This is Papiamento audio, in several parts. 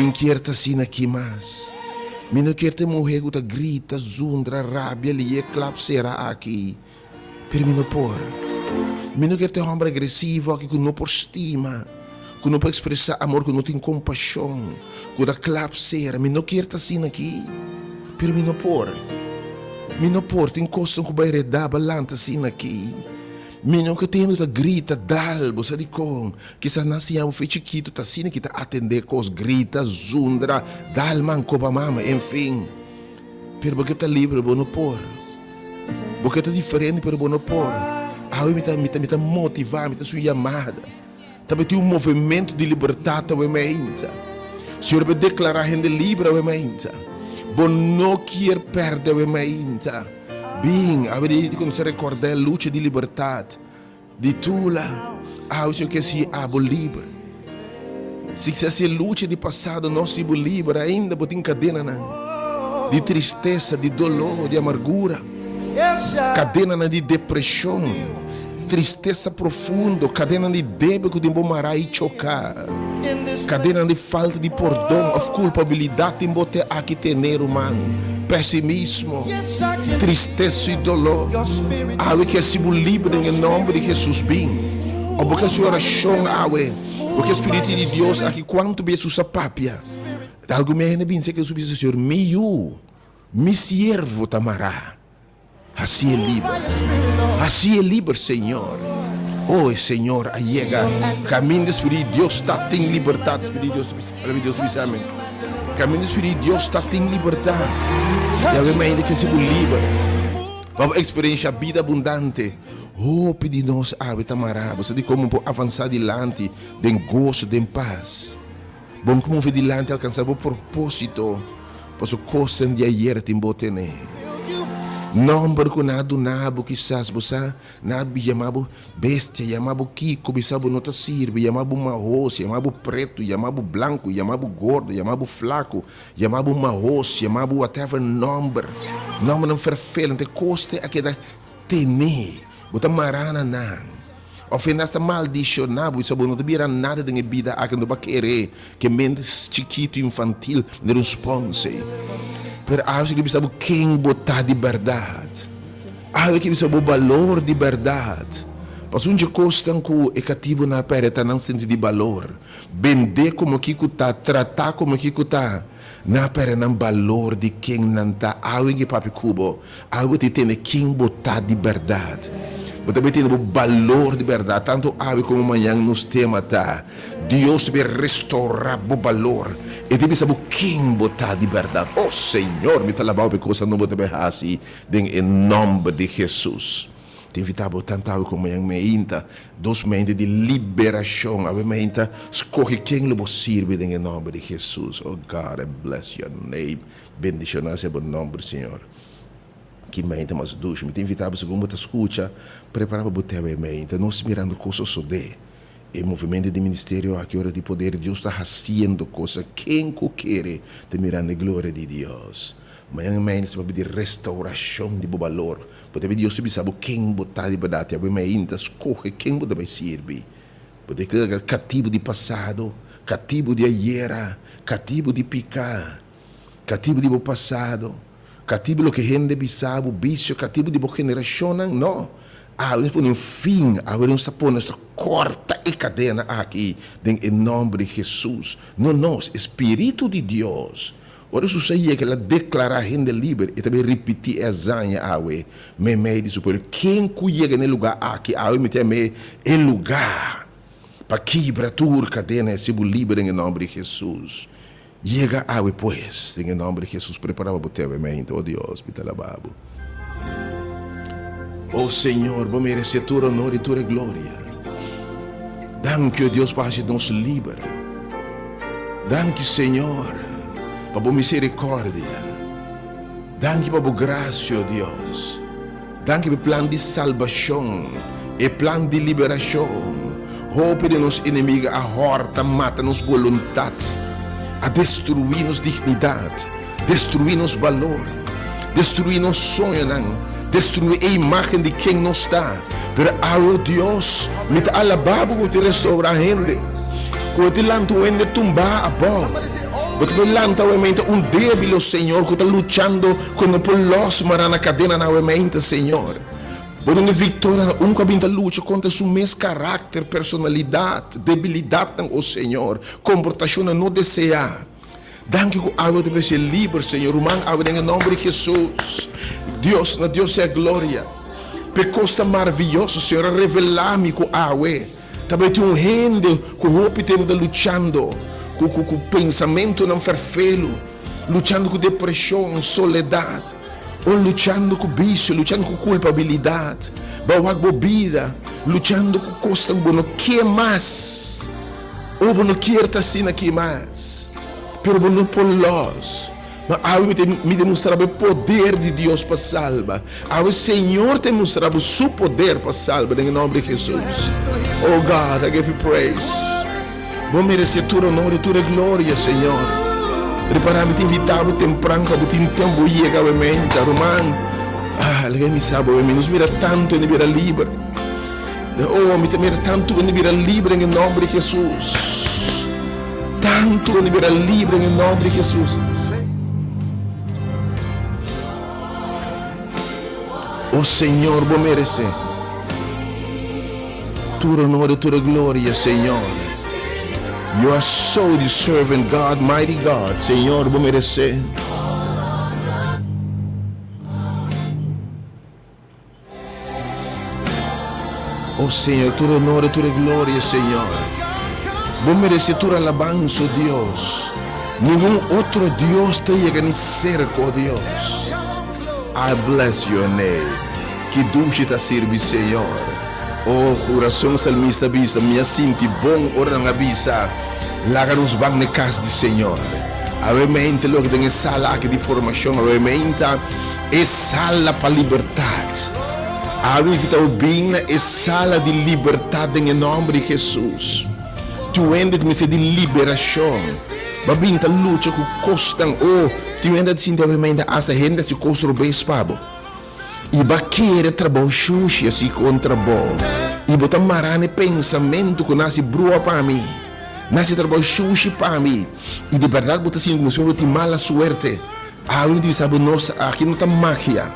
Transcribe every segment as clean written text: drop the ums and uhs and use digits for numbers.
Mi n kier ta asina aki mas. Mi no kier ta e muhé ku ta grita, zundra, rabia, lié, klap sera aki. Pero mi no por. Mi no kier ta e hòmber agresivo aki ku no por stima, ku no por ekspresá amor, ku no tin kompashon, ku ta klap sera. Mi no kier ta asina aki. Pero mi no por. Mi no por. Tin kosnan ku bai redá, bai lanta asina aki. Mi no ke tende ta grita, dal, bo sa dikon? Kisas nan siña bo fe chikitu ta asina ki ta atendé kos, grita, zundra, dal man, koba mama, enfin. Pero bo ke ta libre, bo no por. Bo ke ta diferente, pero bo no por. Awe mi ta, mi ta, mi ta motivá, mi ta su yamada. Ta bay tin un movemento di libertad awe mainta. Señor bay declara hende libre awe mainta. Bo no kier perde awe mainta. Bin, awe di cu nos ta recorda e lucha di libertad di Tula. Awe Señor kier si abo liber. Si kisas si e lucha di pasado no si bo liber ainda bo tin cadenanan di tristesa, di dolor, di amargura. Kadenanan di depreshon, tristesa profundo, kadenanan di debe ku tin bo mará i choká, kadenanan di falta di pordon òf kulpabilidat tin bo te aki tene, ruman, pesimismo, tristesa i doló. Awe ke hasi bo liber den e nòmber di Hesus. Bin, òf bo ke hasi orashon awe, bo ke Spiritu di Dios aki kuantu bes Hesus a papia, algun mei hende bin serka Hesus bisa, Señor, mi yu. Mi siervo ta mará, hacié liber, hacié liber, Señor. Oh, e Señor a yega. Caminda Spirit di Dios ta tin libertad. Spirit di Dios ta bisa, Palabra di Dios ta bisa amen. Caminda Spirit di Dios ta tin libertad. Yahweh mainta ke hasi bo liber. Pa bo experiencia bida abundante. Hopi di nos awe ta mará. Bo sa di como bo por avansa dilanti den goso, den paz. Bo no move dilanti alcansa bo proposito paso cosnan di ayer tin bo tene. Nomber cu nan a duna bo kisas bo sa nan a yama bo bestia, yama bo kico, bisa bo no ta sirbi, yama bo mahos, yama bo preto, yama bo blanco, yama bo gordo, yama bo flaco, yama bo mahos, yama bo whatever nomber. Nombernan vervelend, e cos te a keda tene, bo ta mara na nan. Ofendas ta maldishoná bo, bisa bo no ta bira nada den e bida aki, no ta kere ke mente chikitu infantil manera un spons ei. Pero awe ke bisa bo ken bo ta di bèrdat. Awe ke bisa bo balor di bèrdat. Pasobra un dje kosnan ku e katibunan a pèrdè ta nan sentido di balor. Bendé komo kiko ta, tratá komo kiko ta. Nan a pèrdè nan balor di ken nan ta. Awe ke papia ku bo, awe bo ta tende ken bo ta di bèrdat. Bo ta tende bo balor di bèrdat. Tantu awe komo mañan nos tema ta, Dios ta bin restourá bo balor. E ta bisa bo ken bo ta di bèrdat. O Señor, mi ta alabá bo pa e kosnan nobo bo ta bin hasi den e nòmber di Hesus. Ta invitá bo tantu awe komo mañan meinta, dos mente di liberashon. Awe meinta, skohe ken lo bo sirbi den e nòmber di Hesus. Oh God, I bless your name. Bendishoná sea bo nòmber, Señor. Ki meinta mas dushi. Mi ta invitá bo segun bo ta skucha, prepará pa bo te awe meinta. Nos mirando kos sosodé. E movimento di ministerio aki ora di poder Dios ta hasiendo cosa ken ku kere ta mirando e gloria di Dios. Mañan e mainta ta papia di restauracion di bo balor. Bo ta pidi Dios ta bisa bo ken bo ta di berdad i awe mainta scoge ken bo ta bay sirbi. Bo ta keda catibo di pasado, catibo di ayera, catibo di pica, catibo di bo pasado, catibo loke hende bisa bo, bicio, catibo di bo generacionnan? No! Awe nos pone un fin, awe nos ta pone, nos ta corta e cadena aki den e nomber di Jesus. No nos, e Spiritu di Dios. Ora Jesus a yega, el a declara hende liber. E ta bay ripiti e hazaña awe meimei di su pueblo. Ken cu yega na e lugar aki awe mi ta yam'e e lugar pa kibra tur cadena y haci bo liber den e nomber di Jesus. Yega awe pues, den e nomber di Jesus, prepara pa bo te awe mente. O Dios, mi ta alaba bo. O Señor, bo merece tur honor y tur e gloria. Danki, o Dios, pa haci nos liber. Danki, Señor, pa bo misericordia. Danki pa bo gracia, o Dios. Danki pa e plan di salbashon, e plan di liberashon. Hopi di nos enemigu a hòrta mata nos boluntat, a destruí nos dignidat, destruí nos balor, destruí nos soñonan, destruí e imágen di ken nos ta. Pero awe, o Dios, mi ta alabá bo ku bo ta restourá hende, ku bo ta lanta un hende tumbá abou. Bo ta bai lanta awe mainta un débil, o Señor, ku ta luchando ku no por lòs mará na kadenanan awe mainta, Señor. Bo duna viktoria na un ku a bin ta lucha kontra su mes karakter, personalidat, debilidatnan, o Señor, komportashonnan no deseá. Danki ku awe ta mester liber, Señor. Ruman, awe den e nomber di Jesus. Dios, na Dios sea gloria. P'e kos ta maraviyoso, Señor a revelá mi ku awe ta bai tin un hende ku hopi tempu ta luchando ku ku ku pensamentunan ferfelu, luchando ku depreshon, soledat, o luchando ku bisio, luchando ku kulpabilidat. Bo a wak bo bida luchando ku kosnan ku bo no ke mas. O bo no kier ta asina aki mas, pero bo no por los. Ma awe mi ta mi ta mustra bo e poder di Dios pa salba. Awe Señor ta mustra bo su poder pa salba den e nomber di Jesus. Oh God, I give you praise. Bo merece tur honor y tur e gloria, Señor. Ripara mi ta invita bo tempran pa bo tin tempo bo yega awe meinta, ruman. Ah, laga mi sa bo, mi nos mira tanto en bira liber. Oh, mi ta mira tantu hende bira libre en e nomber di Jesus. Tantu hende bira libre en e nomber di Jesus. Oh Señor, bo merece tur honor y tur gloria, Señor. You are so deserving, God, mighty God. Señor, bo merece. Oh Señor, tur honor y tur e gloria, Señor. Bo merece tur alabanza, oh Dios. Ningun otro Dios ta yega ni cerca, oh Dios. I bless your name. Ki dushi ta sirbi, Señor. Oh, curason salmista bisa, mi a sinti bon ora nan a bisa, laga nos ban n'e cas di Señor. Awe mente loke den e sala aki di formacion, awe meinta E sala pa libertat. Awe mi ta bin na e sala di libertat den e nomber di Jesus. Tin hende ta mester di liberashon. Bo a bin ta lucha ku kosnan. Oh, tin hende ta sinti awe mainta asta hende hasi kos robes pa bo. I bo a kere trabou shushi hasi kontra bo. I bo ta mara na e pensamentu ku nan hasi brua pa mi. Nan hasi trabou shushi pa mi. I di bèrdat bo ta sinti komo si bo tin mala suerte. Awe mi ta bisa bo nos aki no ta magia,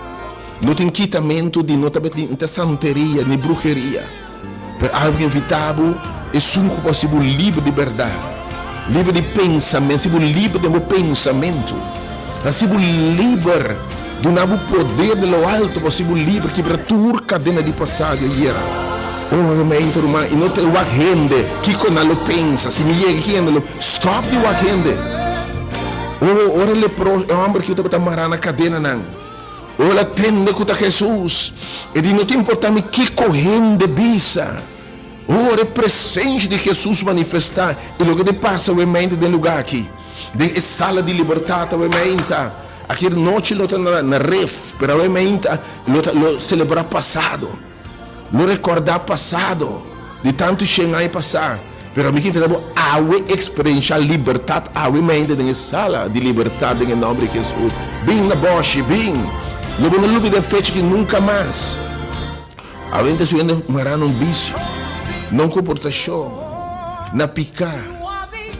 no tin kitamentu di no tabatin ta santeria ni bruheria, pero awe mi ta invita bo esun ku por hasi bo liber di bèrdat, liber di pensamentu, hasi bo liber den bo pensamentu, hasi bo liber, duna bo poder di lo alto pa hasi bo liber, kibra tur kadena di pasado i ayera. Oh mi ruman, i no ta wak hende kiko nan lo pensa, si mi yega ki hende lo. Stop di wak hende. Oh, ora e leproso, e homber ki tabata mará na kadenanan, ora el a tende ku ta Hesus, e di, No ta importá mi kiko hende bisa. Ora e presensia di Hesus manifestá, i loke ta pasa awe mainta den lugá aki, den e sala di libertat awe mainta, aki nochi lo ta na ref, pero awe mainta lo ta lo selebrá pasado. Lo rekordá pasado di tantu shen aña pasá, pero ami ke invitá bo awe eksperenshá libertat awe mente den e sala di libertat den e nòmber di Hesus. Bin na bòshi, bin! Lo bo no lubidá e fecha aki nunka mas. Awe hende ta subiendo mará na un bisio, na un komportashon, na piká,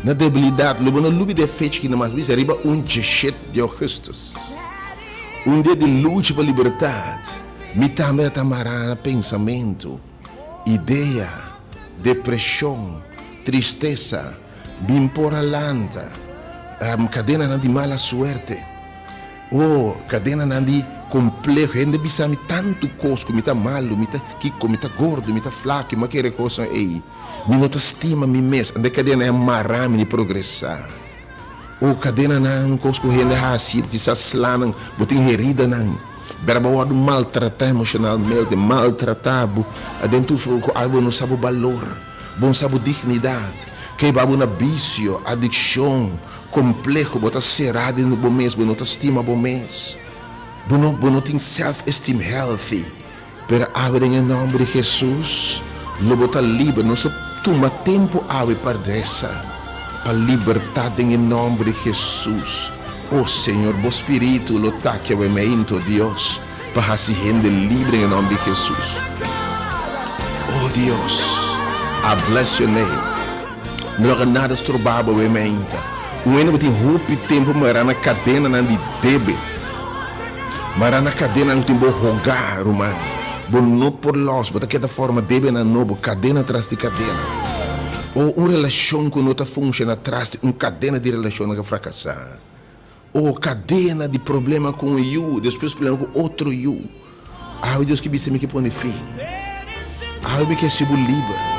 na debilidat. Lo bo no lubidá e fecha aki mas. Bisa riba un djeshet di ougùstùs, un dia di lucha pa libertat. Mi tambe a ta mará na pensamentu, idea, depreshon, tristesa, bin por a lanta, kadenanan di mala suerte, oh, kadenanan di kompleho. Hende bisa mi tantu kos ku mi ta malu, mi ta kiko, mi ta gordo, mi ta flako, mi a kere kosnan ei. Mi no ta stima mi mes, anda e kadena ei a mará mi di progresá. O kadenanan, kos ku hende hasi, kisas slanan, bo tin heridanan. Bera bo wòrdu maltratá emoshonalmente, maltratá bo aden tur ku algu bo no sa bo balor, bo no sa bo dignidat. Keba bo na bisio, adikshon, kompleho, bo ta será den bo mes, bo no ta stima bo mes. Bo no bo no tin self esteem healthy. Pero awe den e nomber di Jesus lo bo ta liber. Nos a tuma tempo awe pa resa pa libertad den e nomber di Jesus. Oh Señor, bo Spiritu lo ta aki awe meinto, Dios, pa haci hende liber den e nomber di Jesus. Oh Dios, I bless your name. No laga nada stroba bo awe meinta. Un hende ku tin hopi tempu mará na kadenanan di debe, mará na kadenanan ku tin bo hogá, ruman. Bo no por lòs, bo ta keda forma debenan nobo, kadena tras di kadena. O un relashon ku no ta funshoná tras di un kadena di relashonnan ku a frakasá. O kadena di problema ku un yu, despues problema ku otro yu. Awe Dios ke bisa mi ke pone fin. Awe mi ke hasi bo liber.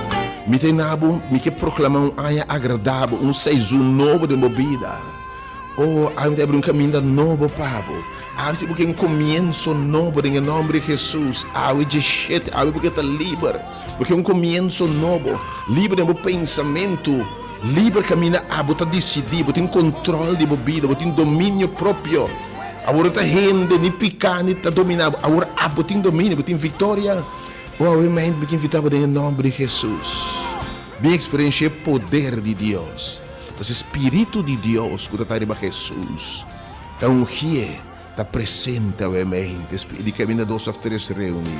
Mi ta na bo, mi ke proklama un aña agradabel, un seizon nobo den bo bida. O, awe mi ta abri un kaminda nobo pa bo. Awe si bo ke un komienso nobo den e nòmber di Hesus. Awe djeshete, awe bo ke ta liber. Bo ke un komienso nobo, liber den bo pensamentu, liber kaminda abo ta disidí, bo tin kontrol di bo bida, bo tin dominio propio. Awor no ta hende ni piká ni ta dominá bo. Awor abo tin dominio, bo tin viktoria. O awe mente mi ke invitá bo den e nòmber di Hesus. Bin eksperenshia e poder di Dios. Pasobra e Spiritu di Dios ku ta ta riba Hesus ta ungié, ta presente awe mente. Di kaminda dos òf tres reuní,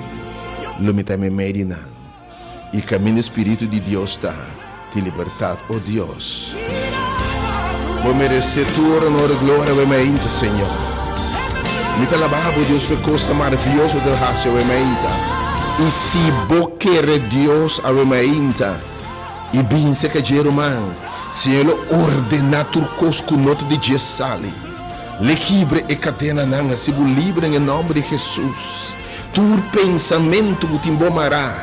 lo mi ta meimei di nan. I kaminda e Spiritu di Dios ta, tin libertat. O Dios, Bo meresé tur honor i gloria awe mainta, Señor. Mi ta alabá Bo, Dios, pa e kosnan maravioso ku Bo ta hasi awe mainta. I si Bo kere Dios awe mainta i bin serka dje, ruman, Señor lo ordená tur kos ku no ta di dje sali. L'e kibra e kadenanan, hasi bo libre den e nòmber di Hesus. Tur pensamentu ku tin bo mará,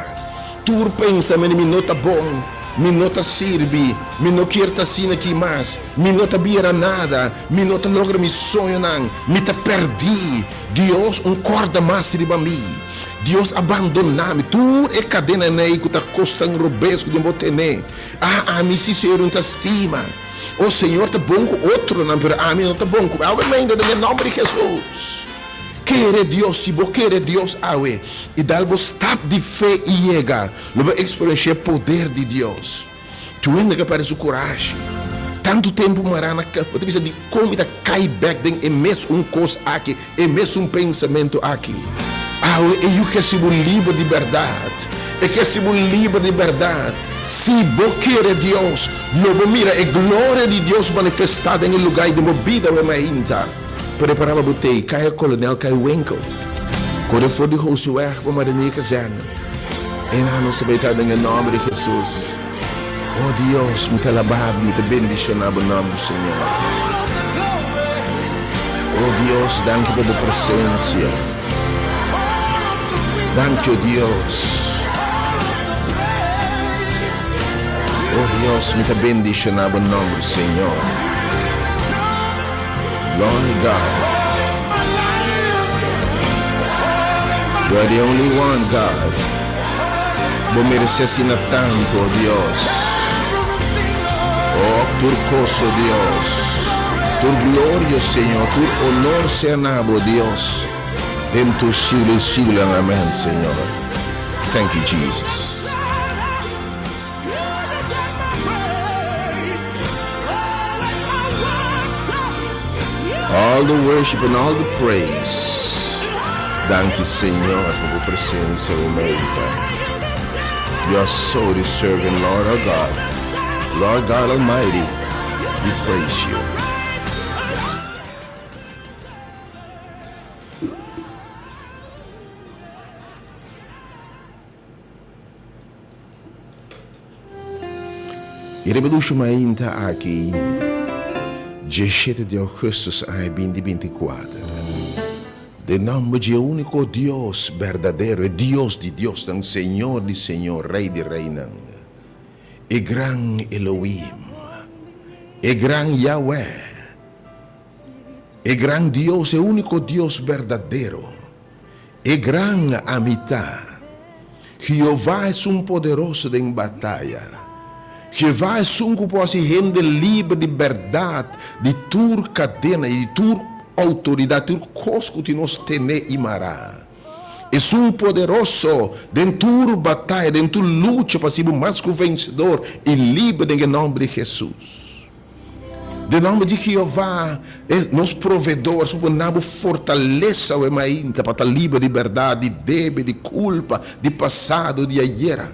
tur pensamentu mi no ta bon, mi no ta sirbi, mi no kier ta asina aki mas, mi no ta bira nada, mi no ta logra mi soñonan, mi ta pèrdí, Dios un kòrda mas riba mi, Dios a bandoná mi, tur e kadenanan ei ku ta kosnan robes ku den bo tene, ah, ami si Señor un ta stima, o Señor ta bon ku otronan, pero ami no ta bon ku mi, awe mainta den e nòmber di Hesus. Kere Dios, si bo kere Dios awe i dal bo stap di fe i yega, lo bo eksperenshia e poder di Dios. Tur hende ke perde su kurashi. Tantu tempu mará na bo ta bisa dikon mi ta kai bèk den e mes un kos aki, e mes un pensamentu aki. Awe e yu ke hasi bo liber di bèrdat. E ke hasi bo liber di bèrdat. Si bo kere Dios, lo bo mira e gloria di Dios manifestá den e lugá i den bo bida awe mainta. Prepara pa bo tei Kaya Kolonel Kai Winkel. Kore for di Hosiweg pa Marinier Kazerne. Einan nos ta bai ta den e nòmber di Hesus. O Dios, mi ta alabá bo, mi ta bendishoná bo nòmber, Señor. O Dios, danki pa bo presensia. Danki, o Dios. O Dios, mi ta bendishoná bo nòmber, Señor. Lord God. You are the only one, God. Bo meresé asina tantu, o Dios. O tur kos, o Dios. Tur gloria, Señor, tur honor sea na bo, Dios, den tur siglo i siglonan. Amen, Señor. Thank you, Jesus. All the worship and all the praise. Danki Señor pa bo presencia bo meita. You are so deserving Lord our God. Lord God Almighty, we praise you. E revolushon mainta aki, djeshete di ougùstùs aña binti 24, den nòmber dje úniko Dios berdadero, e Dios di diosnan, Señor di señor, Rei di reinan, e gran Elohim, e gran Yahweh, e gran Dios, e úniko Dios berdadero, E gran Ami ta. Jehová esun poderoso den bataya. Jehová esun ku por hasi hende liber di bèrdat di tur kadena i di tur outoridat, tur kos ku tin nos tene i mará. Esun poderoso den tur bataya, den tur lucha pa hasi bo mas ku vensedor i liber den e nòmber di Hesus. Den nòmber di Jehová, e nos Provedor, su por na bo fortalesa awe mainta pa ta liber di bèrdat, di debe, di kulpa, di pasado, di ayera.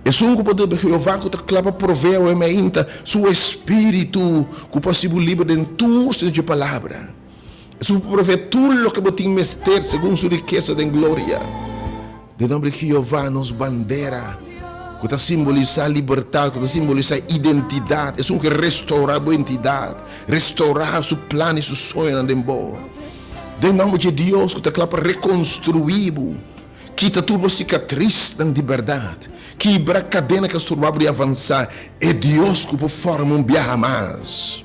Esun ku por debe Jehová ku ta kla pa provee awe mainta su espíritu ku por hasi bo liber den tur sentido dje palabra. Esun ku por provee tur loke bo tin mester segun su rikesa den gloria. Den nomber di Jehová, nos bandera ku ta simbolisá libertat, ku ta simbolisá identidat, esun ku restourá bo entidat, restourá su plan i su soñonan den bo. Den nomber dje Dios ku ta kla pa rekonstruí bo, kita tur bo sikatrisnan di bèrdat, kibra kadena ku a sturba bo di avansá, e Dios ku por forma un biaha mas.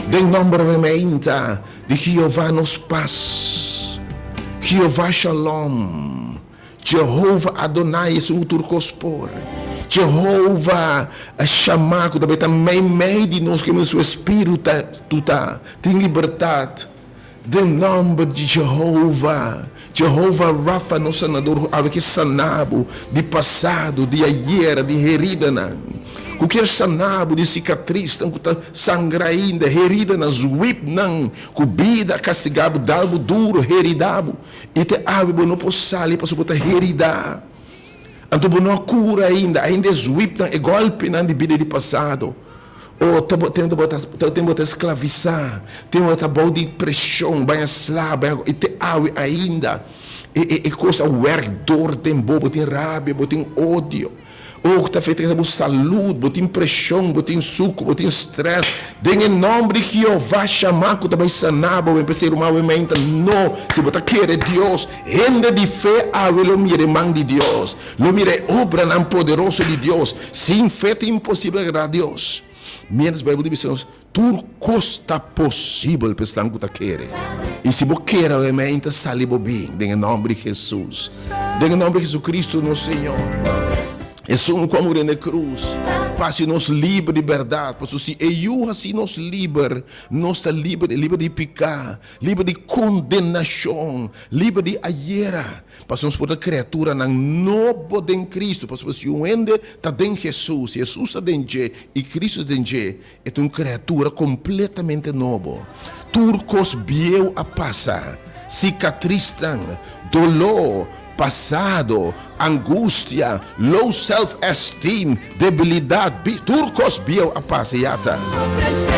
Den nomber meinta di Jehová nos pas, Jehová Shalom, Jehová Adonai esun ku tur kos por, Jehová Shammah ku ta bai ta meimei di nos ku su espiritu ta tin libertat. Den nòmber di Jehová, Jehová Rafa, nos Sanador, ku awe ke sana bo di pasado, di ayera, di heridanan, ku kier sana bo di sikatrisnan ku ta sangra ainda, heridanan, zwipnan ku bida a kastigá bo, dal bo duru, heridá bo, i te awe bo no por sali pasobra bo ta heridá. Anto bo no a kura ainda, ainda e zwipnan, e gòlpinan di bida di pasado. O ta bo ten bo ta ten bo ta esklavisá, ten bo ta bou di preshon, baña sla, baña i te awe ainda e e e kos a wèrk dor den bo, bo tin rabia, bo tin odio, o ku ta afektá bo salud, bo tin preshon, bo tin suku, bo tin strès, den e nòmber di Jehová Shamá ku ta bai sana bo, p'esei ruman awe meinta no, si bo ta kere Dios, hende di fe awe lo mira e man di Dios. Lo mira e obranan poderoso di Dios. Sin fe ta imposibel agradá Dios. Miéntras Beibel ta bisa nos, Tur kos ta posibel pa esnan ku ta kere. I si bo kere awe mei ta sali bo bin den e nòmber di Hesus. Den e nòmber di Hesukristu nos Señor. Esun ku a muri na e krus pa hasi nos liber di bèrdat. Pasobra si e Yu hasi nos liber, nos ta liber, liber di piká, liber di kondenashon, liber di ayera. Pasobra nos por ta kreaturanan nobo den Kristu, pasobra si un hende ta den Hesus, si Hesus ta den dje i Kristu ta den dje, e ta un kreatura kompletamente nobo. Tur kos bieu a pasa, sikatrisnan, doló, pasado, angustia, low self esteem, debilidat, tur kos bieu a pasa i ya ta.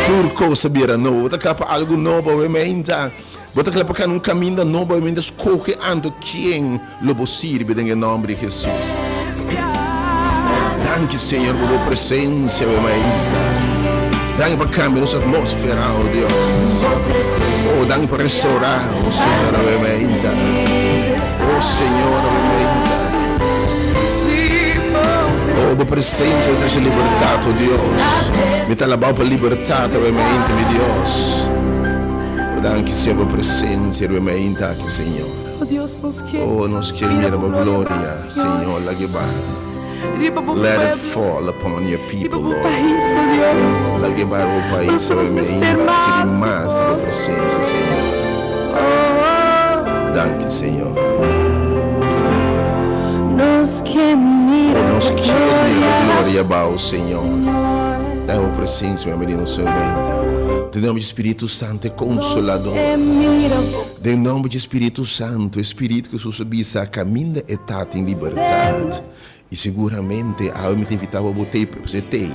Tur kos a bira nobo. Bo ta kla pa algu nobo awe meinta? Bo ta kla pa kana un kaminda nobo awe mientras skohe anto ken lo bo sirbi den e nòmber di Hesus. Danki Señor pa bo presensia awe mainta. Danki pa kambia nos atmósfera, oh Dios. Oh, danki pa restaurá, oh Señor, awe mainta. Oh Señor, awe mainta. Oh, bo presensia ta trese libertat, oh Dios. Mi ta alabao pa libertat awe mainta, mi Dios. O danki Señor bo presencia riba mi ainda aki Señor. O Dios nos kier Oh nos kier mira bo gloria Señor lag'e baha Riba bo Let it pueblo fall upon your Riba people bo Lord pais o Dios Lag'e baha riba bo pais Nos riba nos mi mester ainda mas Si di di mas di bo bo presencia Señor Oh Danki Señor Nos kier mira Oh nos bo kier mira bo gloria gloria bao Señor Señor Dai bo presencia mi amigo nos ainda Den nomber di Spiritu Santo e Consolador. Den nomber di Spiritu Santo, e Spiritu ku Hesus a bisa, Kaminda e ta tin libertat. I seguramente awe mi ta invitá bo bo tei, pasobra e tei.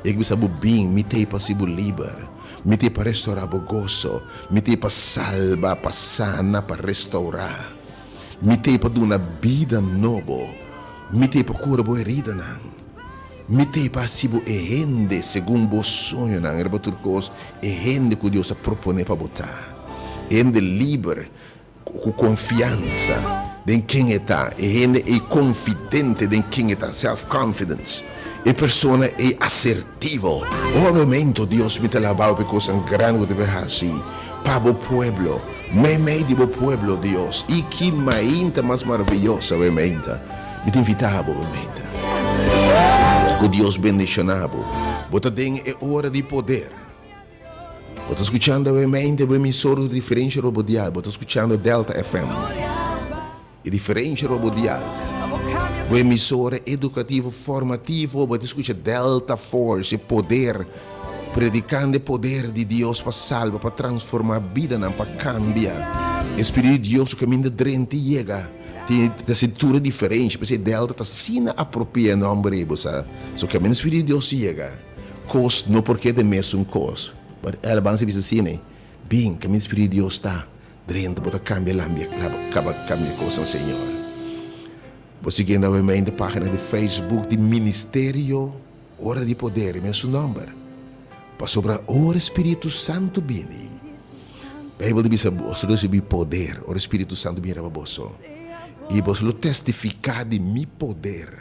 E bisa bo bin, mi tei pa hasi bo liber. Mi tei pa restorá bo goso. Mi tei pa salba, pa sana, pa restourá. Mi tei pa duna bida nobo. Mi tei pa kura bo heridanan. Mi t'ei pa hasi bo e hende segun bo soñonan, riba tur kos, e hende ku Dios a proponé pa bo ta. E hende liber, ku konfiansa den ken e ta, e hende ei konfidente den ken e ta, self-confidence, e persona ei asertivo. Obviamente, Dios, mi ta alabá bo pa e kosnan grandi ku bo ta bai hasi pa bo pueblo, meimei di bo pueblo, Dios. I ki mainta mas maraviyoso awe mainta. Mi ta invitá bo, menta. Ku Dios bendishoná bo. Bo ta den e ora di poder. Bo ta skuchando awe mente bo emisor ku diferensha riba bo dial. Bo ta skuchando Delta FM. E diferensha riba bo dial. Bo emisora edukativo, formativo. Bo ta skucha Delta Force, e poder. Predikando e poder di Dios pa salba, pa transformá bidanan, pa kambia. E Spiritu di Dios ku kaminda drenta i yega. Tin ta hasi tur e diferensha, p'esei Delta ta asina apropia e nòmber ei, bo sa. So kaminda Spiritu di Dios yega, kos no por keda e mesun kos. But e alabansa bisa asina, Bin, kaminda Spiritu di Dios ta, drenta bo ta kambia lambia, kaba kambia kosnan, Señor. Bo siguiendo awe pagina di Facebook di Ministerio Ora di Poder, e mesun nòmber. Pasobra ora e Spiritu Santu bini, Beibel ta bisa, boso lo risibí poder ora e Spiritu Santu bini riba boso, i boso lo testifiká di mi poder.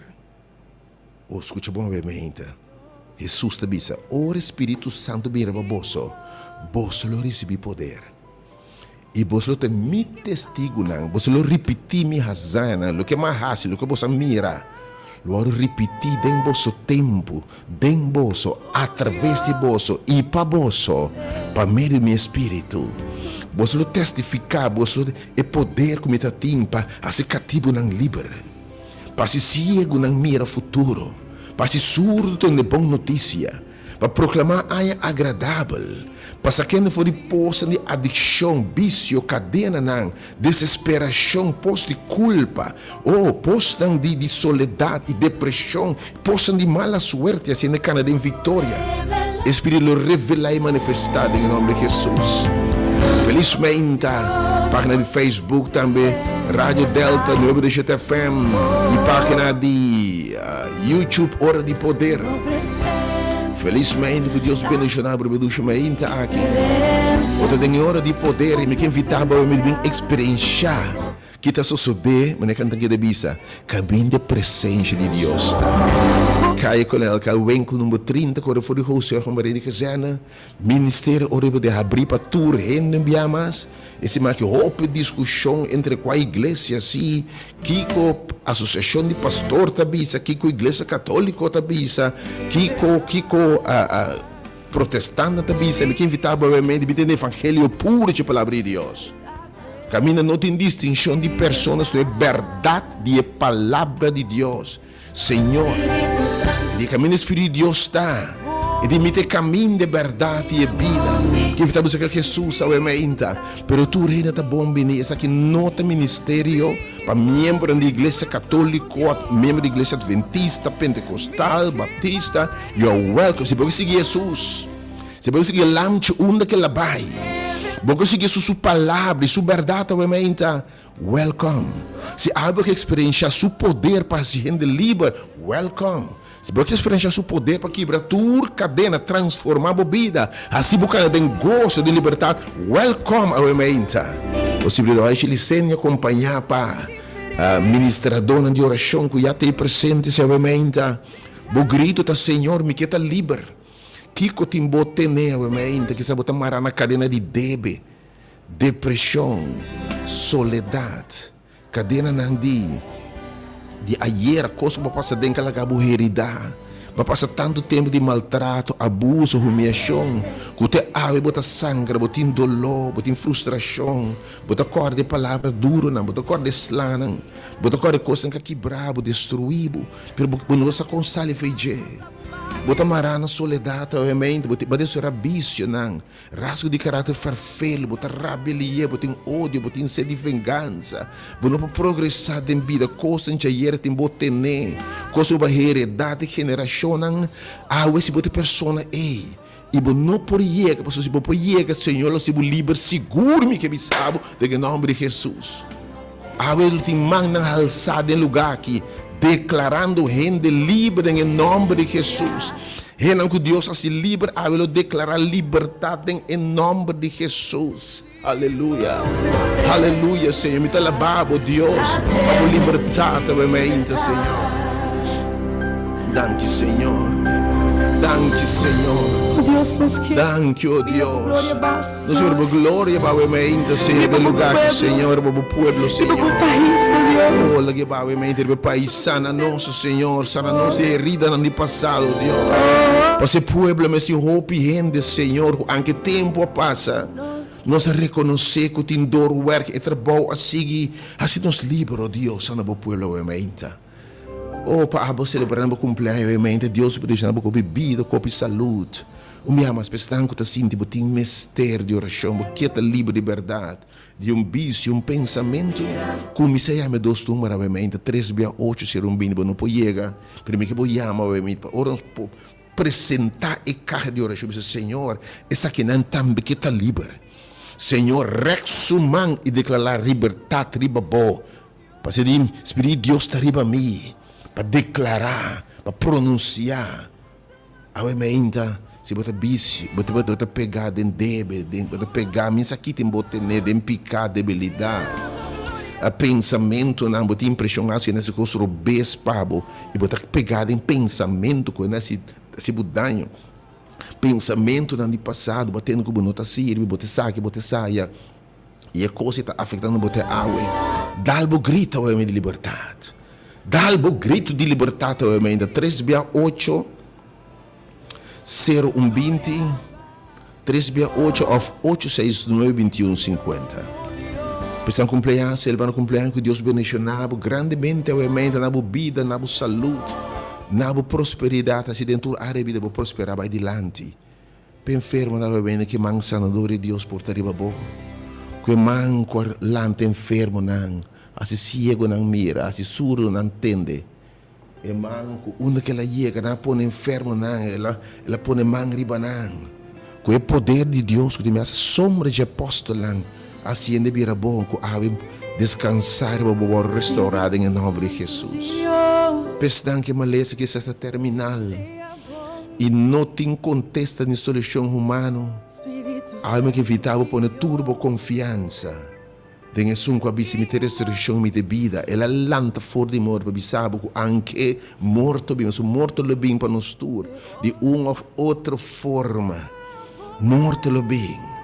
O, skucha bon awe meinta. Hesus ta bisa, ora e Spiritu Santu bini riba boso, boso lo risibí poder. I boso lo ta mi testigunan, boso lo ripití mi hazañanan, loke mi a hasi, loke boso a mira, lo wòrdu ripití den boso tempu, den boso, atraves di boso i pa boso, pa medio di mi Espíritu. Boso lo testifiká, boso lo, e poder ku mi ta tin pa hasi katibunan liber, pa hasi siegunan mira futuro, pa hasi surdu tende bon notisia. Pa proklamá aña agradabel, pa sakende for di posnan di adikshon, bisio, kadenanan, desesperashon, pos di kulpa, o, posnan di di soledat i depreshon, posnan di mala suerte, asina e kana den viktoria. E Spiritu lo revelá i manifestá den e nòmber di Hesus. Felis meinta! Página di Facebook tambe, Radio Delta 97 FM i página di. YouTube Ora di Poder. Feliz mainta ku Dios bendiciona bo riba dushi mainta aki. Bo ta den e ora di poder i mi ke invita bo mi bin experiencia ki ta sosode manera kan ta keda bisa kaminda e presencia di Dios ta. Calle Kolonel Cal winkel number 30 kore for di Jose Juan Maria di Kazerne. Ministerio ora riba di habri pa tur hende un bia mas. E siman aki hopi diskushon entre kua iglesia si, kiko asosiashon di pastor ta bisa, kiko iglesia katoliko ta bisa, kiko kiko protestantnan ta bisa. Mi ke invitá bo awe di bin tende evangelio puro dje palabra di Dios. Kaminda no tin distinshon di persona sino e bèrdat di e palabra di Dios. Señor, e di kaminda e Spiritu di Dios ta, e di mi ta e kaminda, e bèrdat i e bida. Kier ta buska Hesus awe mainta, pero tur hende ta bon bini. Esaki no ta ministerio pa miembronan di Iglesia Katoliko, miembro di Iglesia Adventista, Pentekostal, Baptista. You are welcome. Si bo ke sigui Hesus, si bo ke sigui e Lamchi unda ke el a bai, bo ke sigui Hesus su palabra i su bèrdat awe mainta, Welcome! Si abo ke eksperensha Su poder pa hasi hende liber, welcome! Si bo ke eksperensha Su poder pa kibra tur kadena, transforma bo bida, hasi bo kana den goso di libertat, welcome awe meinta! Posibilidat di Licenia kompañá pa ministradónan di orashon ku ya ta ei presente si awe meinta. Bo grito ta, Señor, mi ke ta liber! Kiko tin bo tene awe meinta? Kisa bo ta mará na kadena di debe. Depresion, soledad, cadenanan di di ayera, cos cu bo a pasa den ca laga bo herida. Bo a pasa tanto tempo di maltrato, abuso, humiacion, cu te awe bo ta sangra, bo tin dolor, bo tin frustracion, bo ta corda e palabra duronan, bo ta corda e slanan, bo ta corda e cosnan ca kibra bo, destrui bo, pero bo no sa con sali fey dje. Bo ta mara na soledad awe, bo ta sera bicionan. Rasgo di karakter ferfelu, bo ta rabia lié, bo tin odio, bo tin sed di vengansa, bo no por progresá den bida, kosnan djayer tin bo tené, kos ku bo a heredá di generashonnan, awe si bo ta e persona ei i bo no por yega, pasobra si bo por yega, Señor lo hasi bo liber sigur, mi ke bisa bo den e nòmber di Hesus. Awe lo tin mannan halsá den lugá aki, deklarando hende liber den e nòmber di Hesus. Hendenan ku Dios hasi liber awe lo deklará libertat den e nòmber di Hesus. Aleluya! Aleluya, Señor. Mi ta alabá bo, Dios, pa bo libertat awe mainta, Señor. Danki, Señor. Danki, Señor. Danki, o Dios. Nos mira bo gloria pa awe mainta, Señor, den lugar aki, Señor, riba bo pueblo, Señor. Oh, laga pa awe mainta riba e pais. Sana nos, Señor, sana nos di heridanan di pasado, Dios. Pasobra e pueblo mester hopi hende, Señor, ku anke tempu a pasa, nos a rekonosé ku tin doorwerk, e trabou a sigui. Hasi nos liber, oh Dios, sana bo pueblo awe mainta. Oh, pa abo selebrando bo kumpleaño e mente, Dios bendiciona bo ku hopi bida, ku hopi salud. Un biaha mas, p'esnan ku ta sinti bo tin mester di orashon, bo ke ta liber di bèrdat, di un bisio, un pensamentu, kuminsá yama e dos number awe mente, tres bia ocho sero un binti, bo no por yega, pero mi ke bo yama awe mente pa ora nos por presentá e kaha di orashon, bisa, Señor, esakinan tambe ke ta liber. Señor, rèk su man i deklará libertat riba bo. Pasobra di Spiritu di Dios ta riba mi pa deklará, pa pronunsiá. Awe meinta, si bo ta bisio, bo ta bo ta pegá den debe, den bo ta pegá, mi sa kitin bo tene den piká, debilidat, a pensamentunan, bo tin impreshon hasi nan hasi kos robes pa bo, i bo ta pegá den pensamentu ku nan hasi hasi bo daño. Pensamentunan di pasado, bo a tende ku bo no ta sirbi, bo ta esaki, bo ta esaya. I e kos ei ta afektando bo te awe. Dal bo grito awe di libertat. Dal bo grito di libertat awe mainta tres bia ocho sero un binti, tres bia ocho òf ocho seis nuebe binti un sinkuenta. P'esnan kumpleaños, selebrando kumpleaños ku Dios bendishoná bo grandemente awe mainta na bo bida, na bo salud, na bo prosperidat, asi den tur área di bida bo prosperá bai dilanti. P'e enfermonan lo bende ku e man sanador di Dios por ta riba bo, ku e man ku a lanta enfermonan, hasi siegonan mira, hasi surdonan tende, e man ku unda ku el a yega nan a pone enfermonan, el a el a pone man riba nan, ku e poder di Dios ku tin mi a sombra dje apòstelnan hasi hende bira bon, ku awe deskansá riba bo wòrdu restourá den e nòmber di Hesus. P'esnan ku e malesa kisas ta terminal. I no tin kontesta ni solushon humano. Alma ke invitá bo pone tur bo konfiansa den esun ku a bisa mi ta e resurekshon, mi ta e bida. El a lanta for di morto pa bisa bo ku anke morto bin, pasobra morto lo bin pa nos tur di un òf otro forma. Morto lo bin.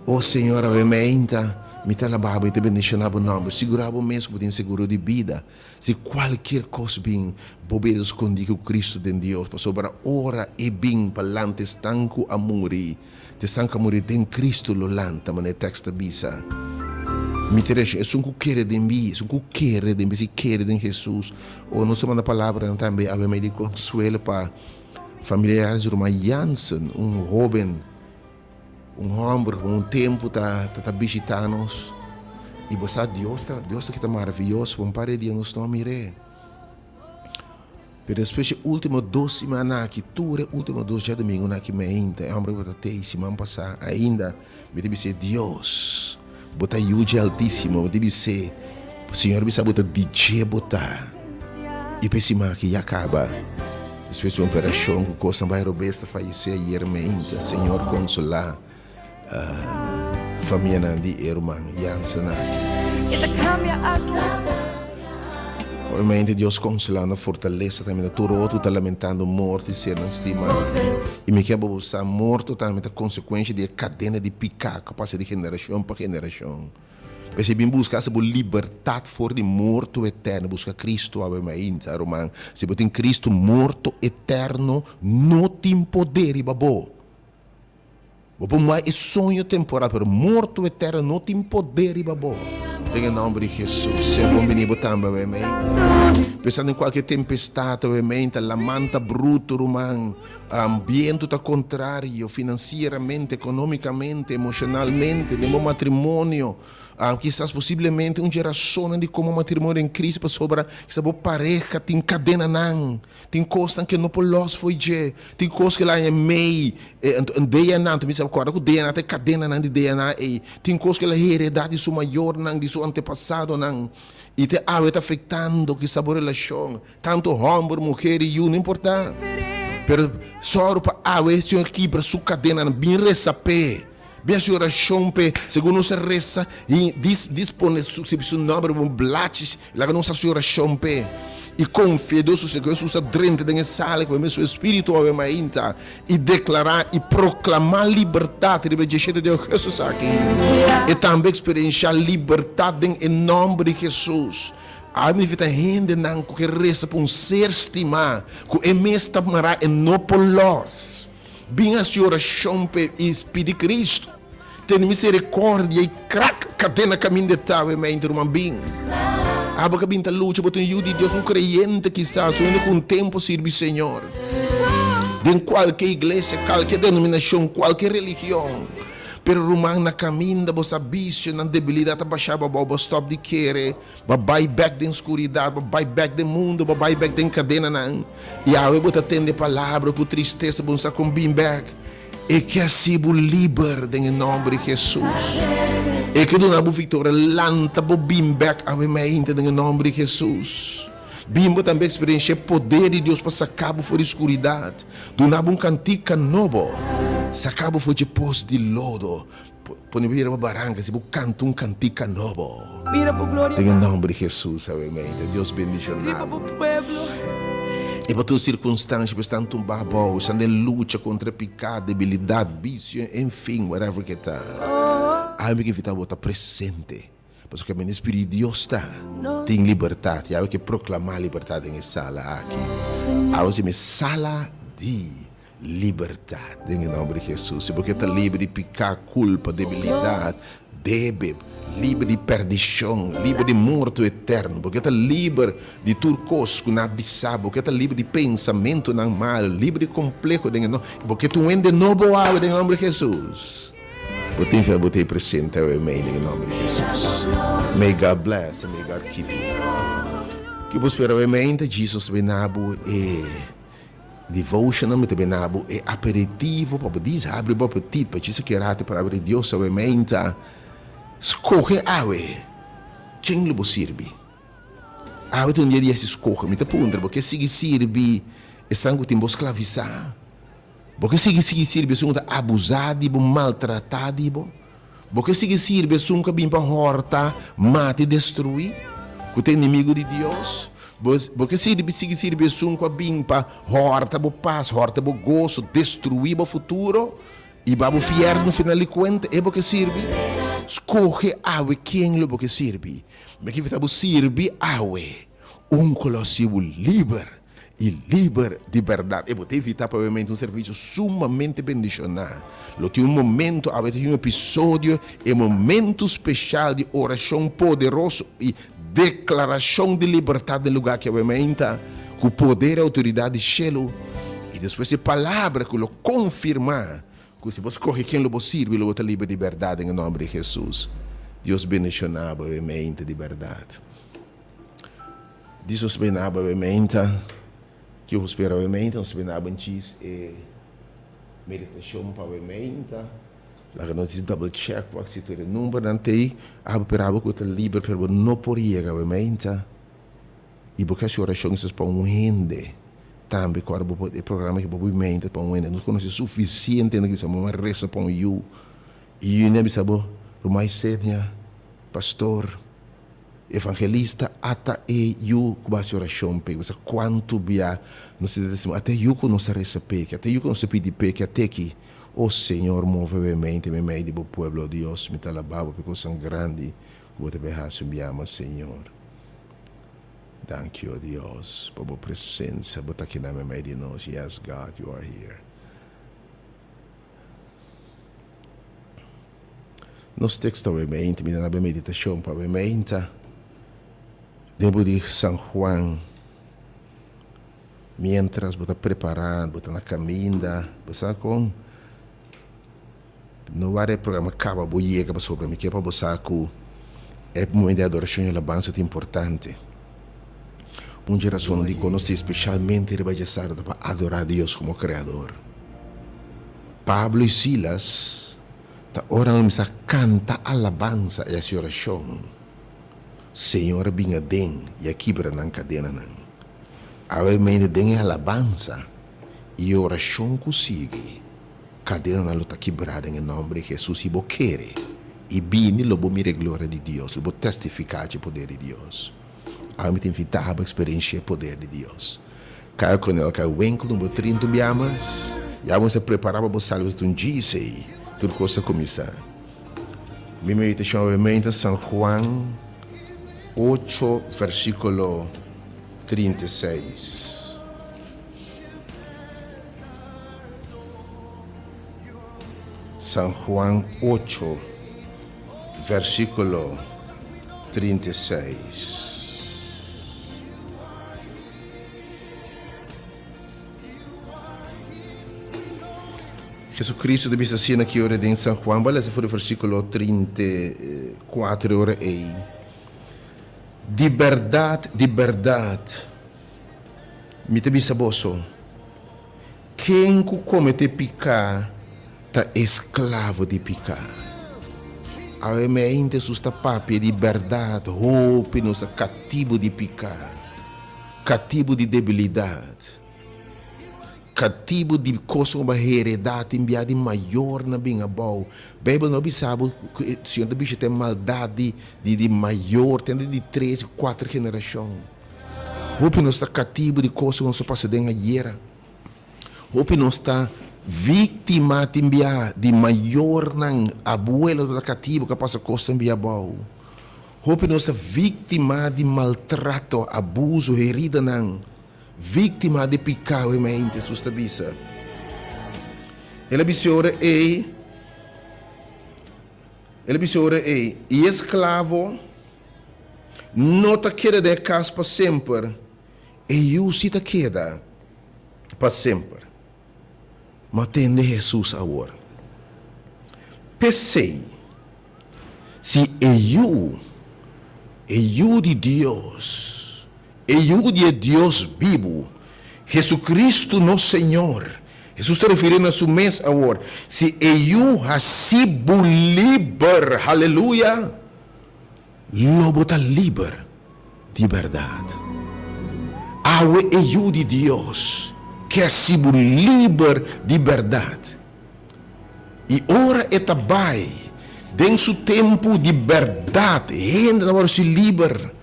O Señor, awe meinta mi ta alabá bo i ta bendishoná bo nòmber. Sigurá bo mes ku bo tin seguro di bida. Si kualkier kos bin, bo bira skondí ku Kristu den Dios, pasobra ora E bin pa lanta esnan ku a muri, te esnan ku a muri den Kristu lo lanta, manera e tèkst ta bisa. Mi ta reakshoná, esun ku kere den mi, esun ku kere den mi, si kere den Hesus. O nos ta manda palabranan tambe awe mei di konsuelo pa familiares di ruman Jansen, un hóben. Un hòmber ku un tempu ta ta bishitá nos i bo sa Dios ta Dios ta kita maravioso pa un par di dia nos no a mir'é. Pero despues e último dos simannan aki tur e último dos djadumingunan aki meinta e hòmber tabata tei siman pasá ainda mi ta bis'é Dios bo ta yu dje Altísimo mi ta bis'é Señor a bisa bo ta di dje bo ta i pa e siman aki ya kaba. Despues di un operashon ku kosnan bai robes ta fayesé ayer meinta. Señor konsolá famianan di e ruman Jansen aki. Obviamente Dios konsolá na fortalesa tambe na tur otro ku ta lamentando morto di sernan stimá. I mi ke bo sa morto tambe ta konsekuensha di e kadena di piká ku a pasa di generashon pa generashon. P'esei bin buska hasi bo libertat for di morto eterno. Buska Cristo awe mainta, ruman. Si bo tin Cristo, morto eterno no tin poder riba bo. Bo por muai e soño temporal, pero morto eterno no tin poder riba bo. Den e nomber di Jesus. Sea bon bini bo tambe awe mainta. Pensando den kualke tempestat awe mainta, laman ta bruto, ruman. Bientu ta kontrario, finansieramente, ekonomikamente, emoshonalmente, den bo matrimonio. Kisas posiblemente un dje rasonnan di komo matrimonio den kris pasobra kisas bo pareha tin kadenanan, tin kosnan ke no por lòs fo'i dje, tin kos ke el a haña mei, DNA, anto mi sa kòrda ku DNA ta e kadenanan di DNA ei, tin kos ke el a heredá di su mayornan, di su antepasadonan i te awe ta afektando kisas bo relashon. Tantu hòmber, muher i yu, no importá. Pero sòru pa awe Señor kibra su kadenanan. Bin resa p'e. Bin hasi orashon p'e. Segun nos a resa i dis dis pone su su nòmber riba un blachi, laga nos hasi orashon p'e. I konfia Dios su Señor Hesus a drenta den e sala ku e mes su Espíritu awe mainta i deklará i proklamá libertat riba e diashete di ougùstus aki. E tambe eksperenshá libertat den e nòmber di Hesus. A mi ta hendenan ku ke resa pa un ser stimá ku e mes ta mará e no por lòs. Bin hasi orashon p'e i pidi Kristu tene miserikòrdia i krak kadena kaminda e ta. Awe mente ruman bin. Abo ka bin ta lucha, bo ta un yu di Dios, un kreyente kisas, un hende ku un tempu a sirbi Señor. Den kualke iglesia, kalke denominashon, kualke religion. Pero ruman, na kaminda bo sa bisionan, debilidat ta basha bo abou, bo stòp di kere, bo a bai bèk den skuridat, bo a bai bèk den mundu, bo a bai bèk den kadenanan. I awe bo ta tende palabra ku tristesa, bo no sa kon bin bèk. E ke hasi bo liber den e nòmber di Hesus. E ke duna bo viktoria. Lanta bo bin bèk awe mainta den e nòmber di Hesus. Bin bo tambe eksperenshia e poder di Dios pa saka bo for di skuridat, duna bo un kantika nobo, saka bo for dje pos di lodo, pone bo riba baranka si bo kanta un kantika nobo. Mira bo gloria Den e nòmber di Hesus, awe mainta. Dios bendishoná Riba bo. bo pueblo. I pa tur sirkunstansha bo estan tumbá abou, estan den lucha kontra piká, debilidat, bisio, enfin, whatever ke ta. Awe mi ke invitá bo ta presente. Pasobra kaminda e Spiritu di Dios ta, tin libertat. I awe ke proklamá libertat den e sala aki. Awe si mi sala di libertat den e nòmber di Hesus. Si bo ke ta liber di piká, kulpa, debilidat, debe, liber di pèrdishon, liber di morto eterno, bo ke ta liber di tur kos ku nan a bisa bo, ke ta liber di pensamentunan mal, liber di kompleho den e nòmber, bo ke ta un hende nobo awe den e nòmber di Hesus. Bo tin fe bo ta e presente awe mei den e nomber di Jesus. May God bless and may God keep you. Ki bo spera awe mei ta Jesus ta bina bo e devotional mi ta bina bo e aperitivo pa bo dis habri bo apetit pa djis a kere hati palabra di Dios awe mei ta skohe awe ken lo bo sirbi. Awe ta un dia di hasi skohe mi ta puntra bo ke sigui sirbi esnan ku tin bo sklavisa. Bo ke sigui sigui sirbi esun ku ta abusá di bo, maltratá di bo? Bo ke sigui sirbi esun ku a bin pa hòrta, mata i destruí, ku ta enemigu di Dios? Bo bo ke sirbi sigui sirbi esun ku a bin pa hòrta bo pas, hòrta bo goso, destruí bo futuro i ba bo fièrnu final di kuenta? E bo ke sirbi? Skohe awe ken lo bo ke sirbi. Mi ke invitá bo sirbi awe un ku lo hasi bo liber. i liber di bèrdat. E bo ta invitá pa obviamente un servisio sumamente bendishoná. Lo tin un momento, awe ta tin un episodio, e momento speshal di orashon poderoso i deklarashon di libertat den lugá aki obviamente ku poder i outoridat di shelu i despues e palabra ku lo konfirmá ku si bo skohe ken lo bo sirbi lo bo ta liber di bèrdat den e nòmber di Hesus. Dios bendishoná bo obviamente di bèrdat. Dios bena aba e meinta, ki bo spera e meinta, nos bena aba djis e meditacion pa e meinta. Laga nos djis double check wak si tur e numbernan t'ei. Abo pero abo ku ta liber pero bo no por yega e meinta i bo ke hasi oracion kisas pa un hende tambe ku ora bo por e programa aki bo por meinta pa un hende. Nos konoce suficiente hende ku bisa bo a resa pa un yu i yu a bisa bo Rumai Senia, pastor. Evangelista ata e yu ku bo hasi orashon p'e. Bo sa kuantu bia nos ta testimonio, ata e yu ku nos a resa p'e, ata e yu ku nos a pidi p'e, ke ate aki. O Señor, move bo e mente meimei di bo pueblo, o Dios, mi ta alabá bo p'e kosnan grandi ku bo ta bai hasi un bia mas, Señor. Danki, o Dios, pa bo presensia, bo ta akinan meimei di nos. Yes, God, you are here. Nos teksto awe meinta, mi ta na be meditashon pa awe meinta den buki di San Juan. Mientras bo ta prepará, bo ta na kaminda, bo sa kon no wara e programa kaba bo yega pasobra mi ke pa bo sa ku e momento di adorashon i alabansa ta importante. Un dje rasonnan dikon nos tin speshalmente riba dje sara ta pa adorá Dios komo Kreador. Pablo i Silas ta ora nan kuminsá kanta alabansa i hasi orashon, Señor a bin aden i a kibra nan kadenanan. Awe mente den e alabansa i e orashon ku sigui, kadenanan lo ta kibrá den e nòmber di Hesus. Si bo kere i bini lo bo mira e gloria di Dios, lo bo testifiká dje poder di Dios. Awe mi ta invitá bo eksperenshia e poder di Dios. Kaya Cornel kaya winkel numero 30 un bia mas. Ya bo mester prepara pa bo sali pasobra ta un djis ei. Tur kos ta kuminsá. Mi meditashon awe meinta San Juan ocho versikulo 36. San Juan ocho versikulo 36. Jesucristo ta bisa asina ki ora den San Juan, bo a lesa for di versículo 34 e ora ei, Di bèrdat, di bèrdat, mi ta bisa boso, ken ku kometé piká ta esklavo di piká. Awe mente Hesus ta papia di bèrdat, hopi nos ta katibu di piká, katibu di debilidat. Katibu di kos ku bo a heredá tin bia di mayornan bin abou. Beibel no bisa bo ku e Señor ta bishita e maldat di di mayor te di tres i kuater generashon. Hopi nos ta katibu di kos ku nos a pasa den ayera. Hopi nos ta víktima tin bia di mayornan, abuelo ta katibu ku a pasa kosnan bia abou. Hopi nos ta víktima di maltrato, abuso, heridanan. Víktima di piká awe mente, Hesus ta bisa. El a bisa e ora ei, el a bisa e ora ei, i e sklavo no ta keda den e kas pa semper, e yu si ta keda pa semper. Ma tende Hesus awor. P'esei, si e Yu, e Yu di Dios, e Yu di e Dios bibu, Jesucristo nos Señor, Hesus ta refiriendo na su mes awor, si e Yu hasi bo liber, haleluya! Lo bo ta liber di bèrdat. Awe e Yu di Dios ke hasi bo liber di bèrdat. I ora e ta bai den su tempu di bèrdat, hende ta wòrdu hasi liber,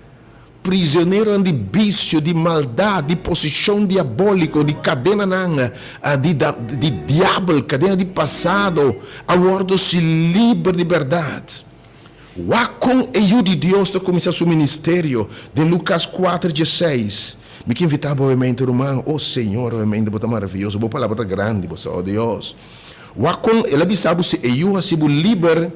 prisioneronan di bisio, di maldat, di posishon diabóliko, di kadenanan di di diabel, kadena di pasado, a wòrdu hasi liber di bèrdat. Wak kon e Yu di Dios ta kuminsá su ministerio den Lukas kuater diesseis. Mi ke invitá bo obviamente ruman, O Señor, obviamente bo ta maravioso, bo palabra ta grandi, bo sa, o Dios. Wak kon El a bisa bo si e Yu hasi bo liber,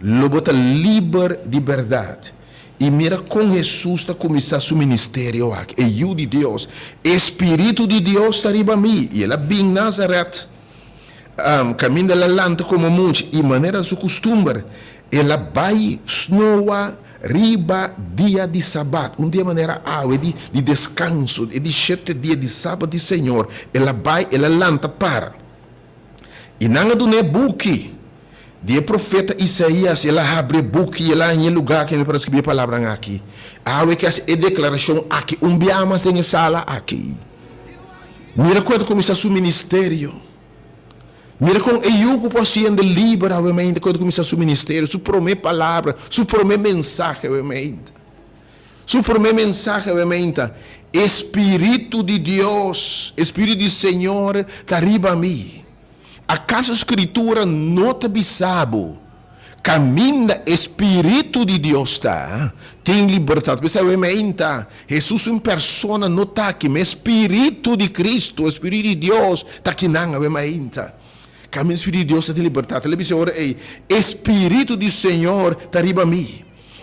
lo bo ta liber di bèrdat. I mira kon Hesus ta kuminsá su ministerio aki, e Yu di Dios. E Spiritu di Dios ta riba mi, i El a bin Nazaret. Kaminda el a lanta komo mucha i manera su kustumber, el a bai snoa riba dia di sabat, un dia manera awe di di deskanso, e di shete dia di sabat di Señor, el a bai, el a lanta para. I nan a dun'é buki di e profeta Isaías, el a habri e buki i el a haña e lugá kaminda por a skibí e palabranan aki. Awe ke hasi e deklarashon aki un bia mas den e sala aki. Mira kon e ta kuminsá su ministerio. Mira kon e yu ku por hasiendo liber awemente kon e ta kuminsá su ministerio, su promé palabra, su promé mensahe awemente. Su promé mensahe awemente, E Spiritu di Dios, e Spiritu di Señor ta riba mi. Akaso Skritura no ta bisa bo, Kaminda e Spiritu di Dios ta, tin libertat? P'esei awe meinta, Hesus un persona no ta aki, ma e Spiritu di Kristu, e Spiritu di Dios ta akinan awe meinta. Kaminda e Spiritu di Dios ta, tin libertat. El a bisa e ora ei, E Spiritu di Señor ta riba mi.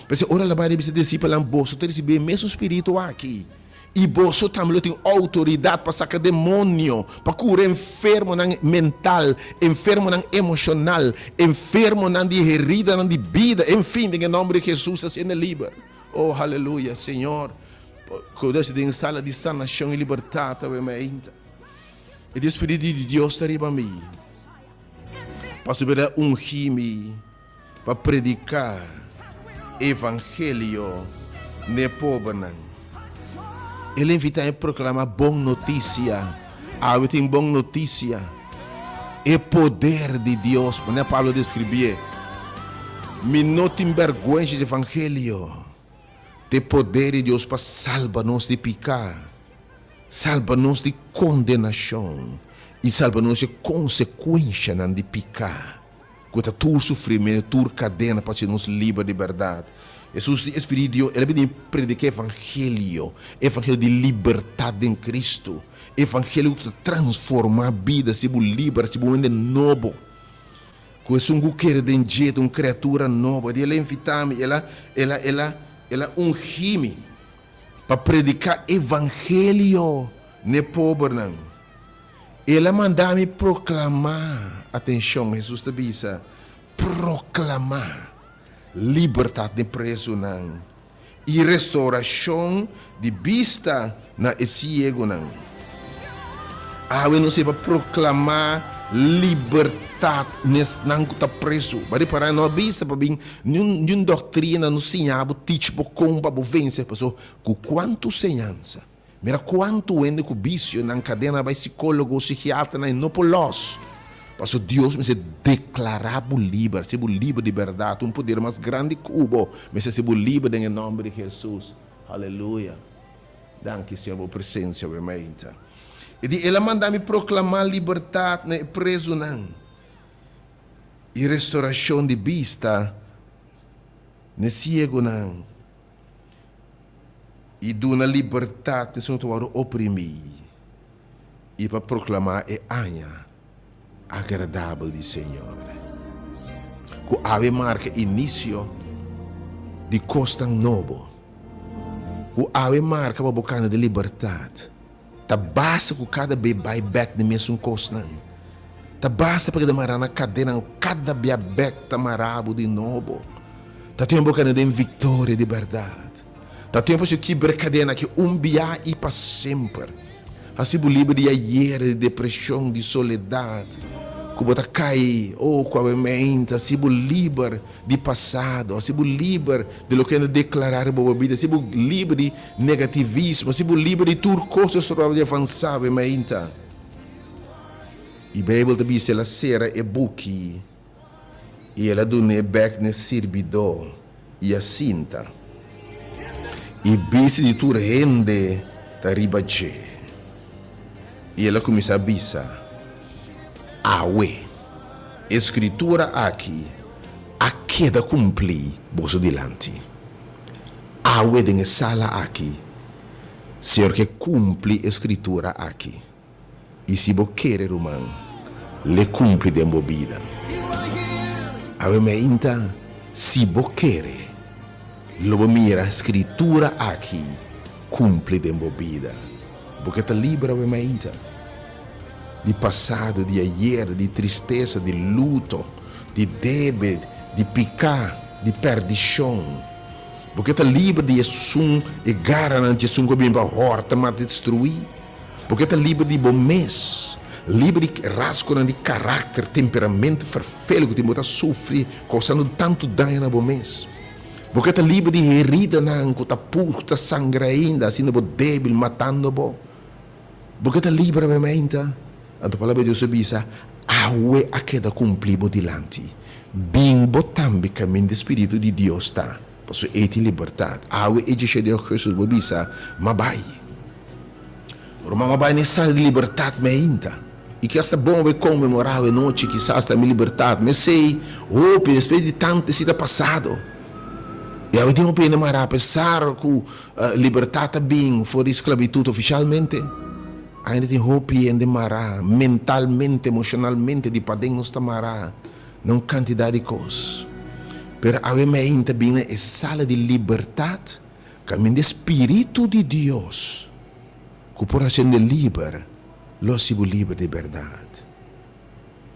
P'esei ora el a bai riba e disipelnan, Boso ta risibí e mesun Spiritu aki. I boso tambe lo tin outoridat pa saka demonio, pa kura enfermonan mental, enfermonan emoshonal, enfermonan di heridanan di bida, enfin, den e nòmber di Hesus ta siendo liber. Oh, haleluya, Señor, ku ta den sala di sanashon i libertat awe mainta. E di Spiritu di Dios ta riba mi, pasobra el a ungi mi. pa prediká evangelio n'e pobernan. El a invitá e proklamá bon notisia. Awe tin bon notisia. E poder di Dios, manera Pablo a deskribié. Mi no tin bèrgwensa di evangelio. Ta e poder di Dios pa salba nos di piká, salba nos di kondenashon i salba nos di e konsekuenshanan di piká. Ku ta tur sufrimentu, tur kadena pa hasi nos liber di bèrdat. Hesus di e Spiritu di Dios, el a bini prediká evangelio, evangelio di libertat den Kristu, evangelio ku ta transformá bida, hasi bo liber, hasi bo un hende nobo. Ku esun ku kere den dje ta un kriatura nobo. El a invitá mi, el a, el a, el a, el a ungí mi pa prediká evangelio n'e pobernan. El a manda mi proklamá, atenshon, Hesus ta bisa, proklamá libertat n'e prezunan i restourashon di bista na e siegunan. Awe nos e pa proklamá libertat n'esnan ku ta prezu. Bo a ripará no a bisa pa bin niun doktrina no siña bo, teach bo kon pa bo vense, pasobra ku kuantu señansa Mira kuantu hende ku bisio nan kadena bai sikólogo, sikiaternan i no por lòs. Paso Dios mester deklará bo liber, hasi bo liber di bèrdat. Un poder mas grandi ku bo mester hasi bo liber den e nòmber di Hesus. Aleluya! Danki Señor pa bo presensia awe mainta. E di, El a manda mi proklamá libertat na e prezunan i restorashon di bista na e siegunan. I duna libertat esun ku ta wòrdu oprimí, i pa proklamá e aña agradabel di Señor, ku awe marka inisio di kosnan nobo, ku awe marka pa bo kanda den libertat. Ta basta ku kada be bai bek den mesun kosnan. Ta basta pa keda mará na kadenan kada bia bek ta mará bo di nobo. Ta tempu pa keda den viktoria di bèrdat. Ta tempu pa su kibra kadena aki un bia i pa semper. Hasi bo liber di ayer, di depreshon, di soledat ku bo ta kai, oh ku awe meinta. Hasi bo liber di pasado, hasi bo liber di loke hende deklará riba bo bida, hasi bo liber di negativismo, hasi bo liber di tur kos ku stroba di avansá bo meinta. I Beibel ta bisa el a sera e buki i el a dun'é bèk n'e sirbidó i a sinta. I bista di tur hende ta riba dje. I el a kuminsá bisa, Awe, e Skritura aki a keda kumplí boso dilanti. Awe den e sala aki, Señor ke kumpli e Skritura aki. I si bo kere, ruman, l'e kumpli den bo bida. Awe meinta, si bo kere, lo bo mira Skritura aki kumpli den bo bida. Bo ke ta liber awe mainta di pasado, di ayer, di tristesa, di luto, di debe, di piká, di pèrdishon. Bo ke ta liber di esun, e garanan di esun ku a bini pa hòrta, mata i destruí. Bo ke ta liber di bo mes, liber di rasgonan di karakter, temperamento ferfelu ku tin bo ta sufri, kousando tantu daño na bo mes. Bo ke ta liber di heridanan ku ta pus, ku ta sangra ainda, haciendo bo débil, matando bo. Bo ke ta liber awe mainta? Anto Palabra di Dios a bisa, Awe a keda kumplí bo dilanti. Bin bo tambe kaminda e Spiritu di Dios ta, pasobra ei tin libertat. Awe e djeshé di ougùstus bo bisa, Ma bai. Ruman, ma bai na e sala di libertat mainta. I ki asta bon awe konmemorá awe nochi, kisas ta mi libertat. Mesei, hopi, despues di tantu esei ta pasado. I awe tin hopi hende mará, apesar ku libertat a bin for di sklabitut ofishalmente, ainda tin hopi hende mará mentalmente, emoshonalmente, di paden nos ta mará na un kantidat di kos. Pero awe mainta bin na e sala di libertat, kaminda e Spiritu di Dios ku por hasi hende liber, lo hasi bo liber di bèrdat.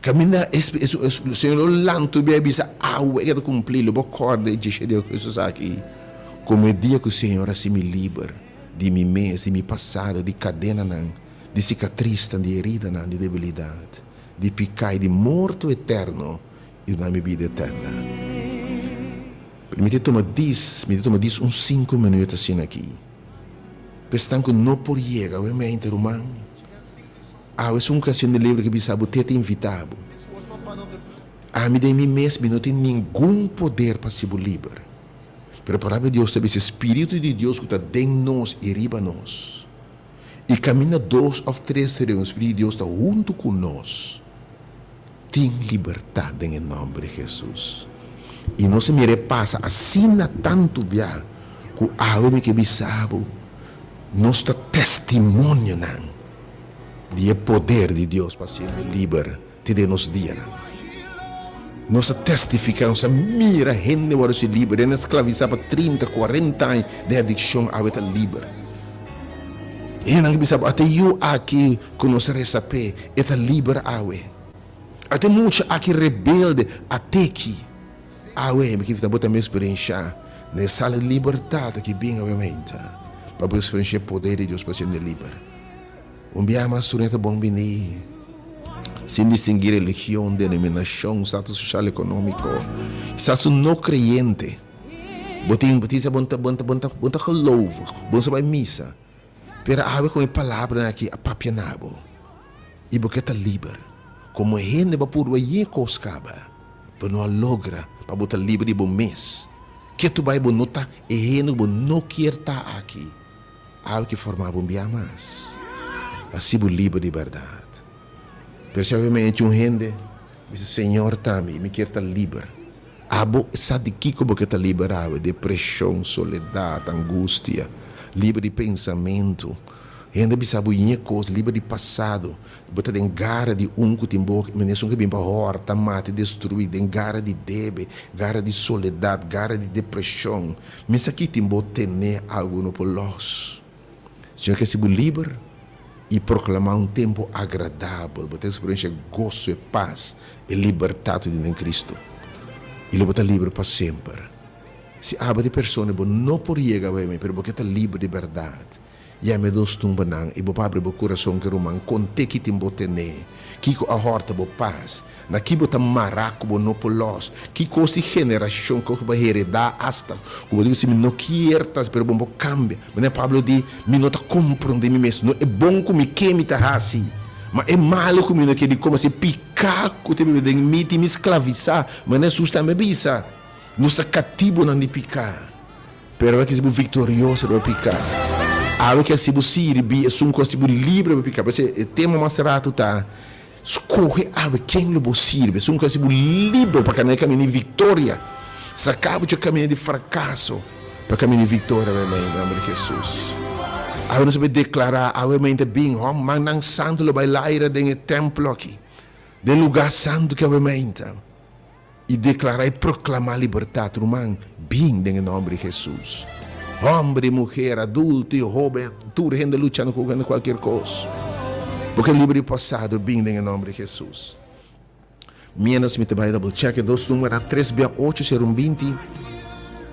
Kaminda e Señor lo lanta un bia i bisa, Awe ke ta kumplí, lo bo kòrda e djesha di ougùstus aki komo e dia ku Señor a hasi mi liber di mi mes, di mi pasado, di kadenanan, di sikatrisnan, di heridanan, di debilidat, di piká i di morto eterno i duna mi bida eterna. Pero mi ta tuma dis, mi ta tuma dis un sinku minuut asina aki, pa esnan ku no por yega, awe mente ruman. Awe es un ocasion di liber ki bisa bo te ta invita bo. Ami den mi mes mi no tin ningun poder pa haci bo liber. Pero palabra di Dios ta bisa e Spiritu di Dios cu ta den nos y riba nos. Y caminda dos of tres reun Spiritu di Dios ta hunto cu nos. Tin libertad den e nomber di Jesus. Y nos a mira e pasa asina tantu bia cu awe mi ke bisa bo nos ta testimonionan di e poder di Dios pa haciendo liber te den nos dianan. Nos a testifica, nos a mira hende worde haci liber, hende esclavisa pa trinta, cuarenta aña den adiccion awe ta liber. Hendenan ke bisa bo, ata e yu aki ku nos a resa p'e, e ta liber awe. Ata e mucha aki rebelde, at'e ki awe. Mi ke invita bo tambe eksperensha na e sala di libertat aki bin awe mainta pa bo eksperensha e poder di Dios pa hasiendo liber. Un biaha mas tur ta bon bini, sin distingui religion, denominashon, status soshal ekonómiko. Kisas un no kreyente, bo tin bo tin sa bo ta bo ta bo ta gelovig, bo sa bai misa, pero awe ku e palabranan aki a papia na bo i bo ke ta liber. Komo hende bo a purba ye kos kaba, bo no a logra pa bo ta liber di bo mes. Ke tu bai bo no ta e hende ku bo no kier ta aki. Awe ki forma bo un bia mas. Hasi bo liber di bèrdat. Pero si awe meña un hende bisa, Señor ta mi, mi kier ta liber. Abo sa di kiko bo ke ta liber awe? Depreshon, soledat, angustia, liber di pensamentu. Hende bisa bo ñe kos, liber di pasado. Bo ta den gara di un ku tin bo, mene esun ke bin pa hòrta, mata i destruí, den gara di debe, gara di soledat, gara di depreshon. Mi sa ki tin bo tene algu no por los. Señor ke hasi bo liber i proklamá un tempu agradabel. Bo ta eksperenshá e goso, e pas, e libertat ku tin den Kristu. I lo bo ta liber pa semper. Si abo ta e persona bo no por yega awe mi, pero bo ke ta liber di bèrdat. Yama e dos tumbanan i bo pa abri bo kurason ku e ruman kont'é ki tin bo ten'é, kiko a hòrta bo pas, na ki bo ta mará ku bo no por lòs, ki kos di generashon ku bo a heredá asta ku bo ta bisa mi no kier ta pero bo por kambia. Manera Pablo di, Mi no ta komprondé mi mes, no e bon ku mi ke mi ta hasi, ma e malu ku mi no ke. Dikon? Pasobra e piká ku ta biba den mi tin mi sklavisá. Manera Hesus tambe a bisa, Nos ta katibunan di piká. Pero awe ke si bo viktorioso riba piká. Awe ke si bo sirbi esun ku a hasi bo libre riba piká. P'esei e tema mas ratu ta, Skohe awe ken lo bo sirbi, esun ku a hasi bo liber pa kana e kaminda di viktoria. Saka bo dje kaminda di frakaso pa kaminda di viktoria awe mei, na nomber di Hesus. Awe nos a bai deklará, awe mei ta bin, hòmbernan santu lo bai laira den e tèmpel aki, den lugá santu ki awe mei ta. I deklará i proklamá libertat, ruman, bin den e nòmber di Hesus. Hòmber i muher, adulto i hóben, tur hende luchando ku kualkier kos. Bo ke liber di pasado, bin den e nòmber di Hesus. Miéntras mi ta bai double check e dos númeronan, tres bia ocho sero un binti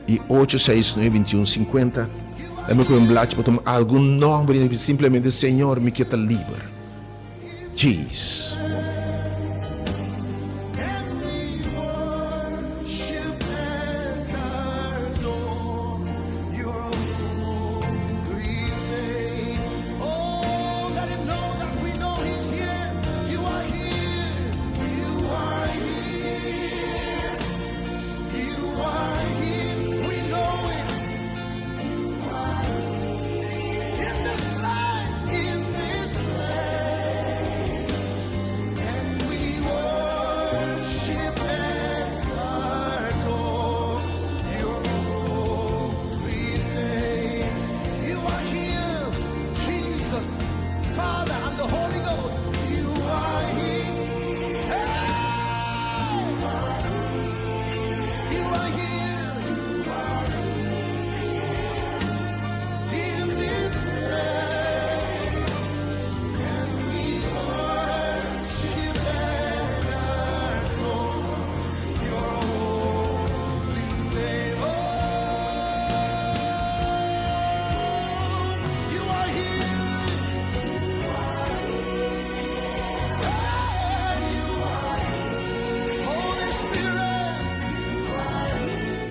i ocho seis nuebe binti un sinkuenta. Dame ku un blachi pa tuma algun nòmber i simplemente, Señor, mi ke ta liber. Jeez.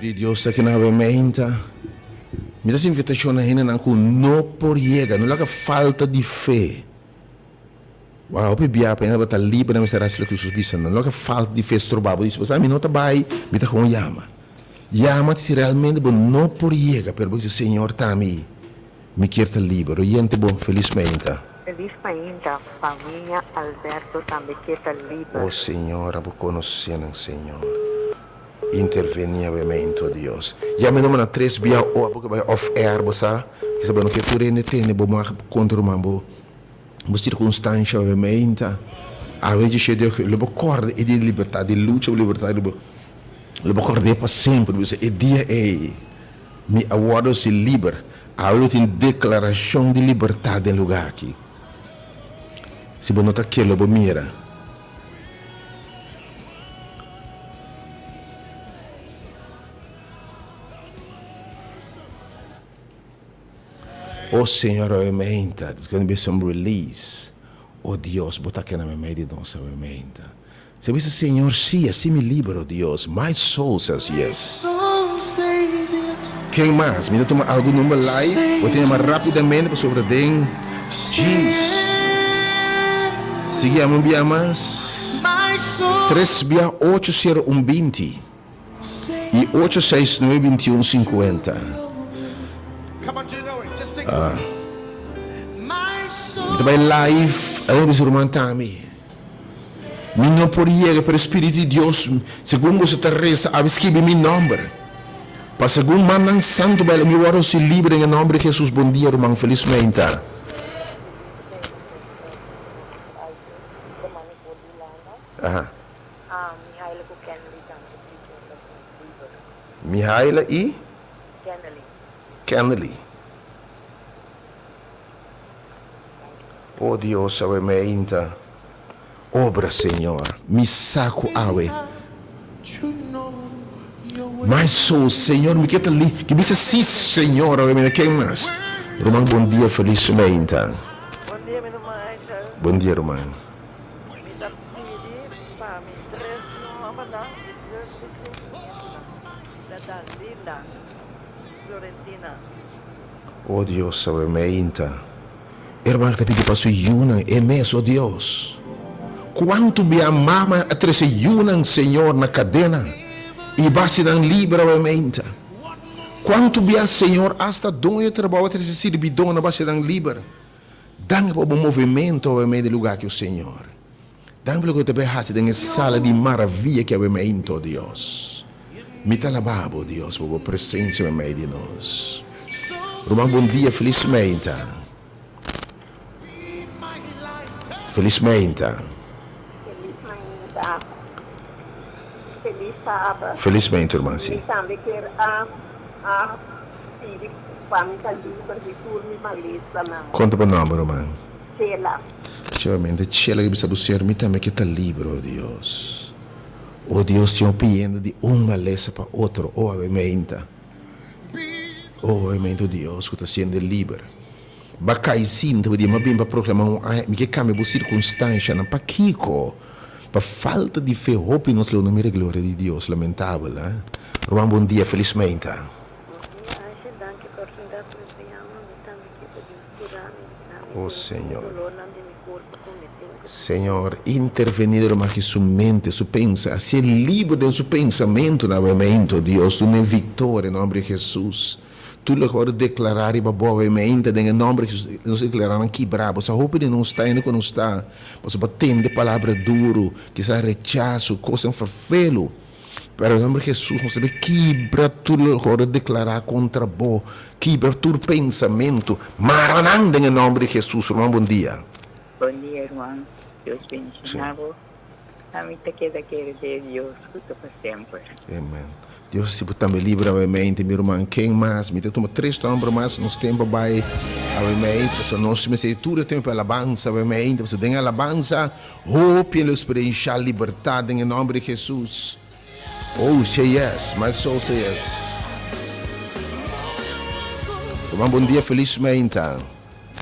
Di Dios ta kina awe meinta. Mi ta hasi invitashon na hendenan ku no por yega, no laga falta di fe. Wou, hopi bia pa hende tabata liber nan mester hasi loke Jesus bisa nan. No laga falta di fe stroba bo. Dios bo sa mi no ta bai, mi ta gewoon yama. Yama si realmente bo no por yega, pero bo bisa Señor ta mi, mi kier ta liber. Oyente bo, felis meinta. Felis mainta, famia Alberto tambe ke ta liber. O Señor, abo conoce nan, Señor. Interveni awe meinto Dios. Yami no mana tres bia o abo ke bai off air bo sa kisa bo no ke tur hende tende bo mag kontra ruman bo bo sirkunstansha awe meinta awe dje Dios lo bo korda e dia di libertad di lucha pa libertad lo bo lo bo kord'e pa semper bo bisa e dia ei mi a wordo si liber. Awe lo tin deklarashon di libertat den lugá aki. Si bo no ta ke lo bo mira. O Señor awe meinta, there's gonna be some release. O Dios, bo ta keda meimei di nos awe meinta. Si bo bisa Señor sí, así mi libra, o Dios, my soul says yes. Ken mas? Mi ta tuma algun number live, bo ta yama rapidamente pasobra den Jeez. Sigui yama un bia mas. Tres bia ocho sero un binti i ocho seis nuebe binti un sinkuenta. Ah. Mi ta bai live, a bisa ruman Tami. Mi no por yega, pero e Spiritu di Dios, segun boso ta resa, a skibi mi nomber. Pa segun mannan santu bai, mi wòrdu hasi liber den e nomber di Jesus. Bon dia, ruman. Felis meinta. Aha. Mihaila i? Kennelly. O Dios, awe meinta. Obra, Señor, mi sa cu awe. My soul, Señor, mi ke ta li. Ki bisa si, Señor, awe meinta. Ken mas? Ruman, bon dia, feliz meinta. Bon dia, mi ruman Angel. Bon dia, ruman. Mi ta pidi pa mi tres yu hombernan i tres mi tres nietunan. Ta ta Linda, Florentina. O Dios, awe meinta. E hermana ta pidi pa su yunan, e mes, o Dios. Kuantu bia mama a trese yunan, Señor, na kadena i basi nan liber awe meinta. Kuantu bia, Señor, asta doño trabou a trese sirbidónan basi nan liber. Danki pa bo movimento awe mei den lugar aki, o Señor. Danki pa loke bo ta bay hasi den e sala di maravia ki awe meinta, o Dios. Mi ta alaba bo, Dios, pa bo presencia meimei di nos. Ruman, bon dia, felis meinta. Felis meinta. Felis mainta. Felis Sabado. Felis meinta, ruman, si. Mi tambe kier a a pidi pa mi ta liber di tur mi malesanan. Konta bo nomber, ruman? Chela. Chela, mente Chela ke bisa bo Señor, mi tambe ke ta liber, o Dios. O Dios, tin hopi hende di un malesa pa otro, o awe meinta. O awe meinta, o Dios, ku ta siendo liber. Ba kai sinta bo di, Ma bin pa proklama un aña, mi ke kambia bo sirkunstanshanan. Pakiko? Pa falta di fe hopi nos lo no mira e gloria di Dios. Lamentabel, eh? Ruman, bon dia, felis meinta. Bon dia, Asha, danki pa oportunidat ku mi ta yama. Mi tambe ke pa Dios kura mi, mi O den Señor. dolornan di mi kurpo ku mi tin ku. Señor, intervení den ruman ki su mente, su pensa, hacié liber den su pensamentonan awe meinto, Dios, dun'é victoria en nomber di Jesus. Tur loke wòrdu deklará riba bo awe meinta den e nòmber di Hesus, nos deklará nan kibrá. Bo sa hopi di nos ta hende ku nos ta pasobra bo tende palabra duru, kisas rechaso, kosnan ferfelu. Pero den nòmber di Hesus nos ta bin kibra tur loke wòrdu deklará kontra bo, kibra tur pensamentu, mara nan den e nòmber di Hesus. Ruman, bon dia. Bon dia ruman, Dios bendiciona bo. Ami ta keda kere den Dios ku ta pa semper. Amen. Dios hasi bo tambe liber awe mente, mi ruman. Ken mas? Mi ta tuma tres nomber mas, nos tempo a bai awe mente, pasobra nos mester tur e tempo alabansa awe mente, pasobra den alabansa hopi lo experiencia libertad den e nomber di Jesus. Oh, say yes, my soul say yes. Ruman, bon dia, feliz meinta.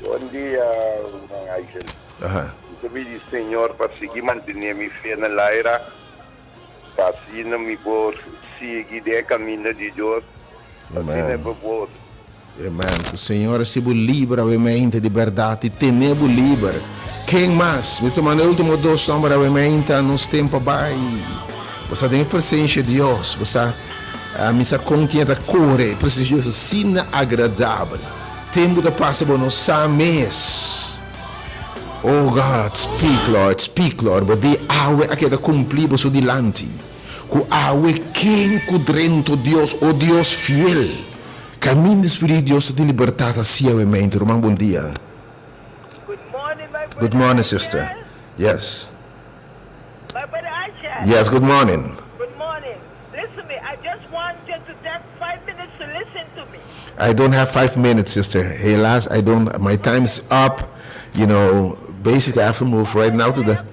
Bon dia, ruman Aisel. Aha. Mi ta pidi Señor pa sigui mantene mi fe na laira. Pa asina mi por sigui den e kaminda di Dios, pa asina e por por. Amen. Ku Señor a hasi bo liber awe meinta di bèrdat i tene bo liber. Ken mas? Mi ta manda e ultimo dos nòmber awe meinta, nos tempu a bai. Bo sa den e presensia di Dios, bo sa, mi sa kon tin e ta kore, e presensia di Dios asina agradabel. Tempu ta pasa bo no sa mes. Oh God, speak Lord, speak Lord, bo di awe a keda cumpli boso dilanti, cu awe ken cu drento Dios, oh Dios fiel, caminda Spirit di Dios ta tin libertad haci awe mente. Ruman bon dia. Good morning my brother Good morning sister. Angel. Yes. My brother Angel. Yes, good morning. Good morning. Listen me, I just want you to take 5 minutes to listen to me. I don't have five minutes, sister. Helaas, I don't, my time is up. You know, basically I have to move right now to the...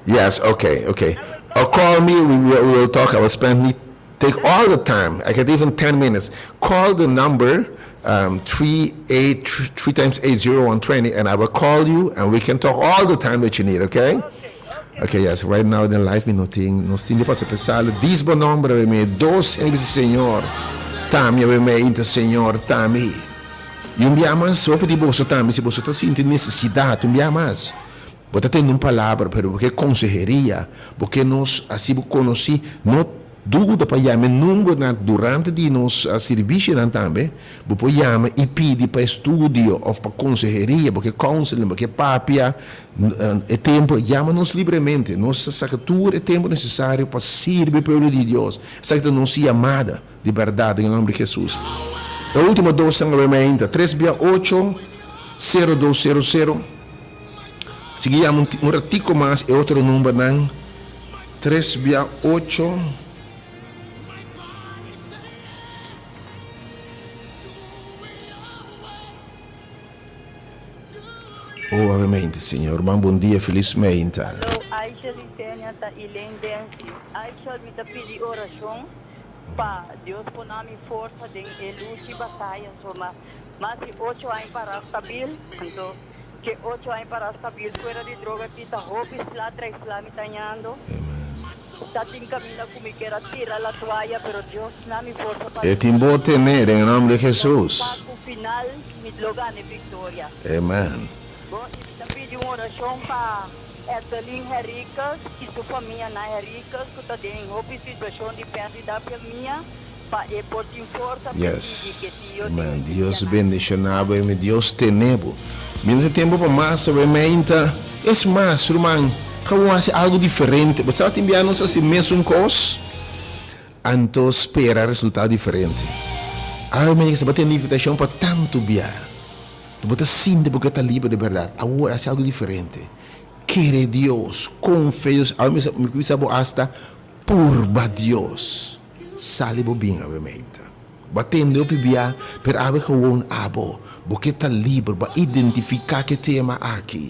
Yes, okay, okay. Or call me, we will, we will talk. I will spend, take all the time. I get even 10 minutes. Call the number um, 3, 8, 3 times 8, 0, 1, 20, and I will call you and we can talk all the time that you need, okay? Okay, yes. Right now den live mi no tin, nos tin di pasa pesalo. Dis bo nomber awe me, dos en bisa Señor, tami awe me, inta Señor, tami. Y un bia mas, hopi di boso tambe, si boso ta sinti necesidad, un bia mas, bo ta tende un palabra, pero bo ke conseheria, bo ke nos haci bo conoci, no Duda pa yama e numbernan durante di nos sirbishi-nan tambe. Bo por yama i pidi pa estudio of pa konseheria, bo ke counseling, bo ke papia e tempu, yama nos libremente. Nos ta saka tur e tempu nesesario pa sirbi e pueblo di Dios. Esaki ta nos yamada di bèrdat den e nòmber di Hesus. E ultimo dosnan lo bai mainta, tres bia ocho, sero dos sero sero. Sigui yama un ratico mas e otro numbernan. Tres bia ocho. Oh awe meinta Señor. Ruman bon dia felis meinta. Hallo Aishel y Senia ta Elaine Dency. Aishel mi ta pidi oracion pa Dios pona mi forsa den e lucha y bataya so ma mas di ocho aña para stabil anto Ke ocho aña para stabil fuera di droga ki ta hopi sla trai sla mi ta ñando. Ta tin caminda cu mi kier a tira la toaya pero Dios na mi forsa pa E tin bo tene den e nomber di Jesus. Pa cu final mi lo gana e victoria. Amen. Bo y mi ta pidi un oracion pa Ethelyn Henriquez y su famia na Henriquez cu ta den hopi situacion di perdida famia. Pa e por tin forsa pa sigui ke Yes Dio den amen e Dios dianan. bendiciona bo mi Dios tene bo mi no tin tempo pa mas awe meinta es mas ruman ka bo haci algo diferente bo sa tin bia nos haci mesun cos anto spera resultado diferente awe meinta bo tin invitacion pa tanto bia bo ta sinti bo ke ta liber di berdad awor haci algo diferente kere Dios confia Dios awe mi bisa bo hasta Purba Dios, sali bo bin awe meinta. Bo a tende hopi bia, pero awe gewoon abo. Bo ke ta liber, bo a identifiká ke tema aki.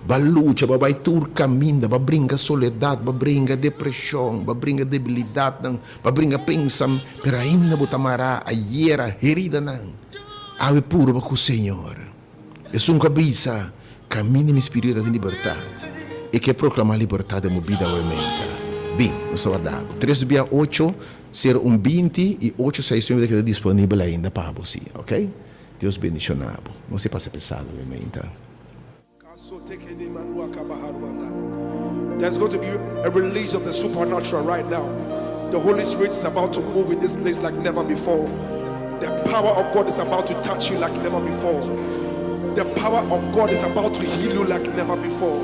Bo a lucha, bo a bai tur kaminda, bo a bringa soledat, bo a bringa depreshon, bo a bringa debilidatnan, bo a bringa pensam, pero ainda bo ta mará ayera heridanan. Awe purba ku Señor. Esun ku a bisa, Kaminda mi spiritu ta den libertat, e ke proklamá libertat den bo bida awe meinta. Bin, nos ta warda bo. Tres bia ocho, sero un binti i ocho seis nuebe ta keda disponibel ainda pa bo, si. Ok? Dios bendishoná bo. Nos e pasa pesado awe meinta. There's going to be a release of the supernatural right now. The Holy Spirit is about to move in this place like never before. The power of God is about to touch you like never before. The power of God is about to heal you like never before.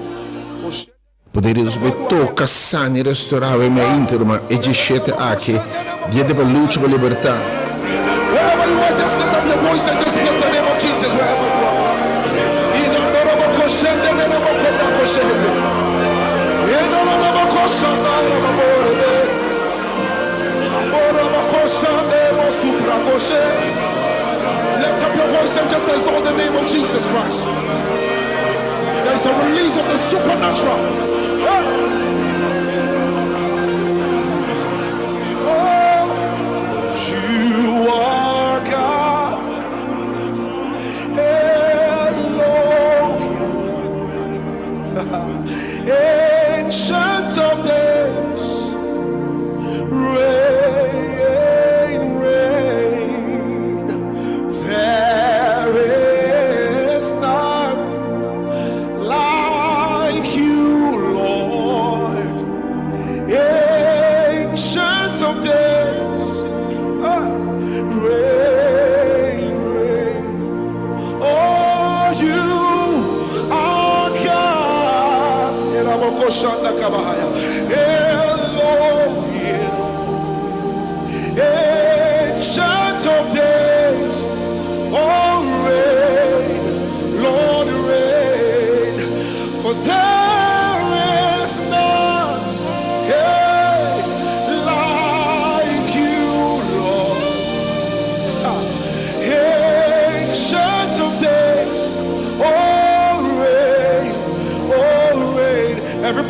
Poder di Dios por toca, sana y restaura awe mei ruman e djeshete aki, dia di pa lucha pa libertad. Wherever you are, just lift up your voice and just bless the name of Jesus wherever you are. Lift up your voice and just exalt the name of Jesus Christ. There is a release of the supernatural. Oh, you are God. Elohim. Ancient of days. Reign, reign. There is none like you, Lord. Ancient of days. Ah, reign, reign. Oh, you are God. Elohim. Ancient of days. Oh, reign, Lord, reign. For there is none hey, like you, Lord.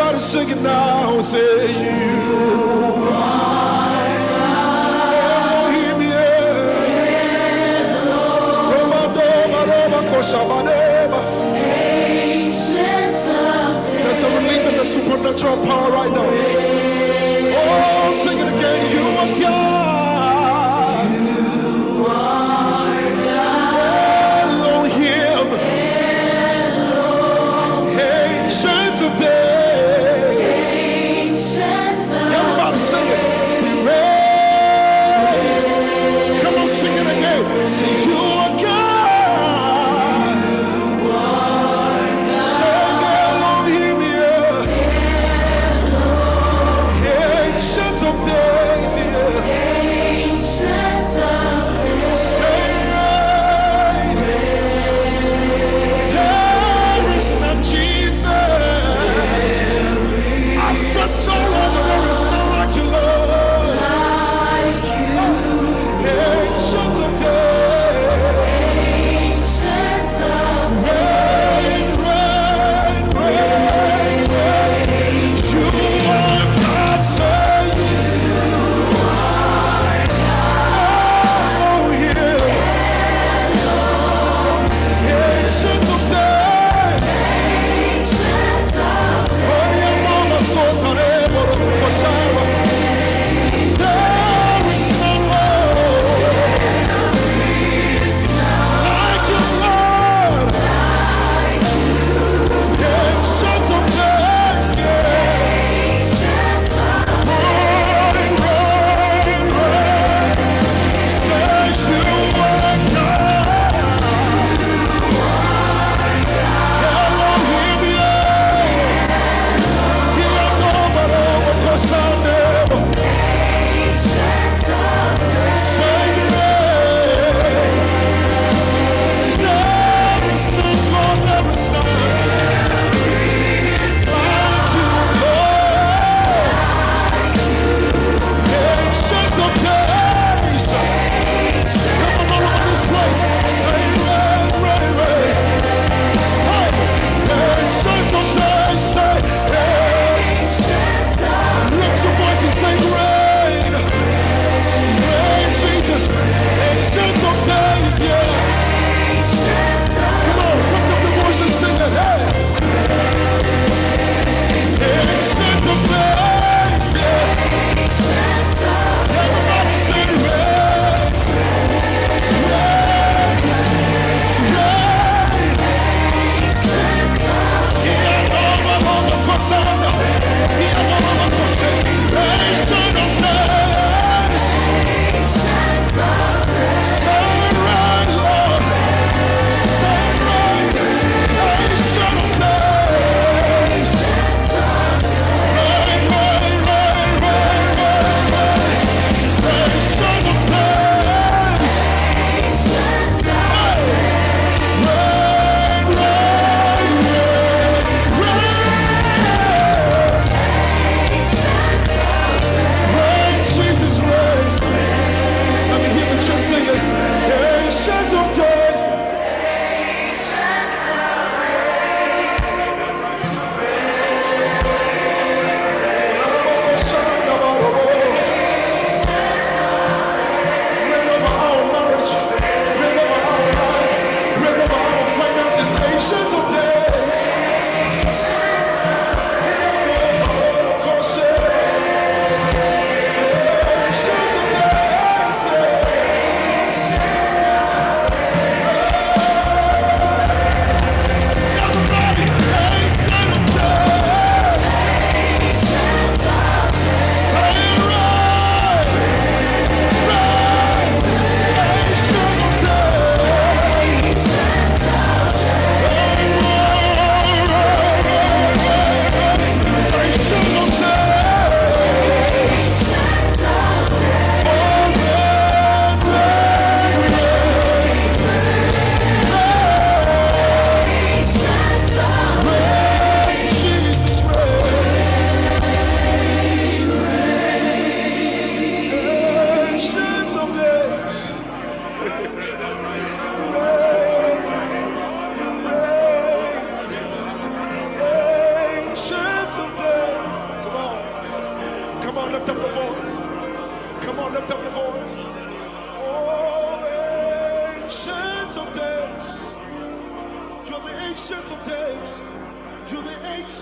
Everybody sing it now. Say you are God. Elohim, yeah. Roma, doma, roma, koshabadeba. There's a release of the supernatural power right now. Oh, sing it again. You are God. Elohim. Ancient of days. Everybody sing it. Say, rain. Come on, sing it again. Say, you are God.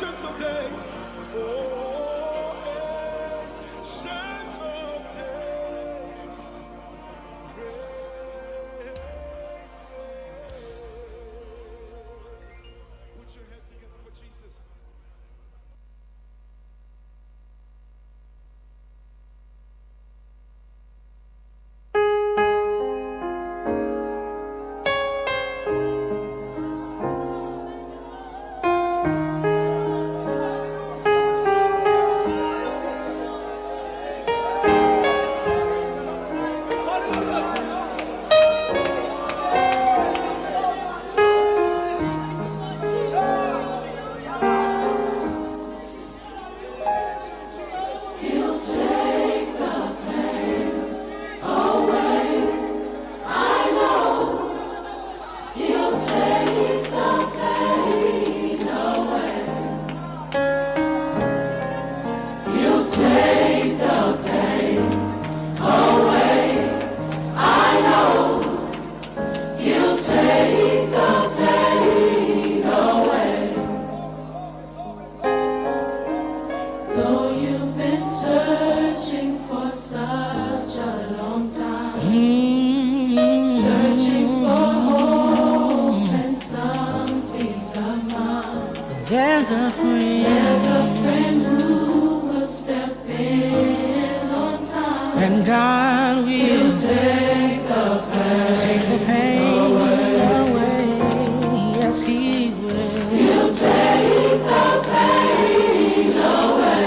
Ancient of Days. Oh, Ancient of Days. Great. Put your hands together for Jesus. Though you've been searching for such a long time, searching for hope and some peace of mind. There's a friend. There's a friend who will step in on time. And God will He'll take the pain, take the pain away. Yes, He will. He'll take the pain away.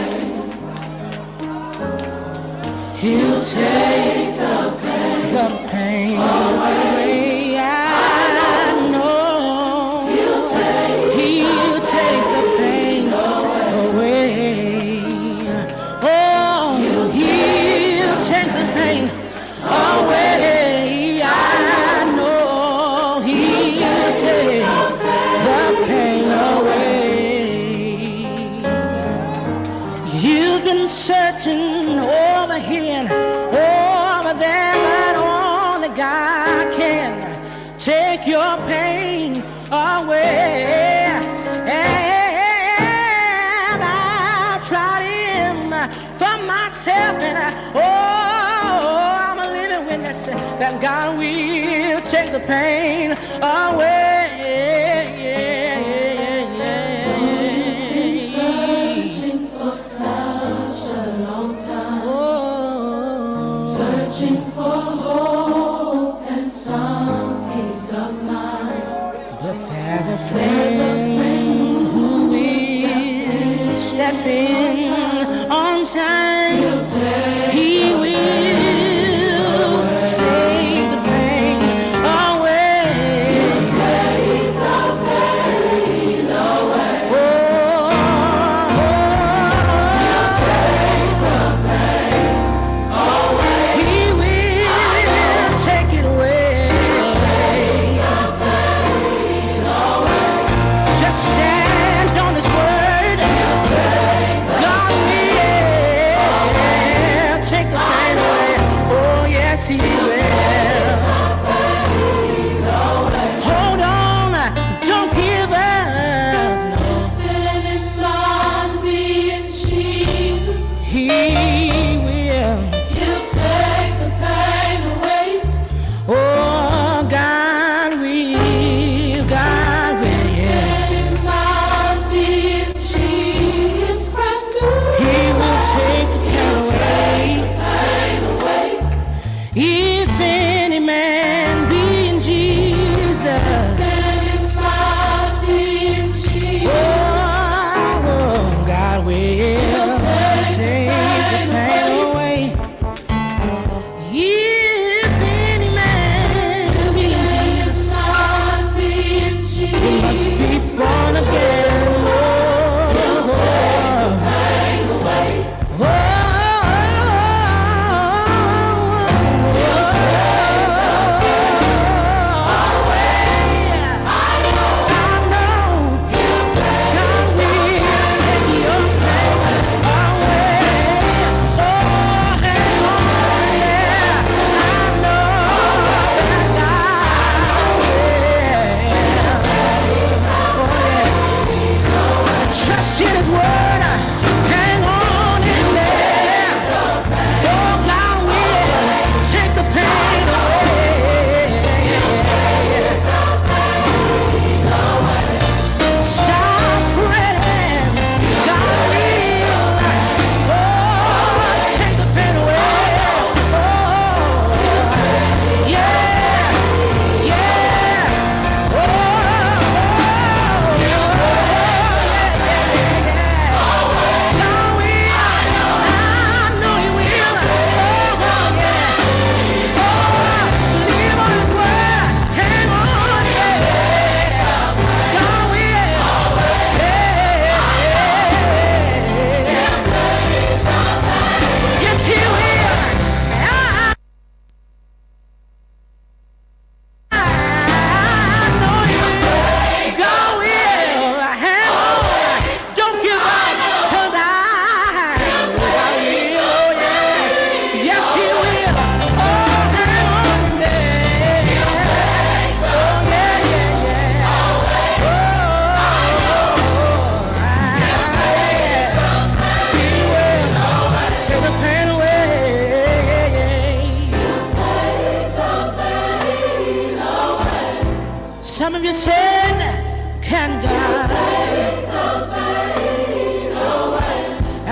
He'll take the pain away. I know. He'll take He'll take the pain away. Oh, he'll take the pain away. I know he'll take the pain away. You've been searching over here and over there, but only God can take your pain away. And I tried him for myself, and I, oh, I'm a living witness that God will take the pain away. Been searching for such a long time, Oh. searching for hope and some peace of mind. But there's a There's a friend friend who will step in on time. who'll take He will take the pain away. take the pain away. Oh, Take the pain away. He will take it away. Just stand on His word. God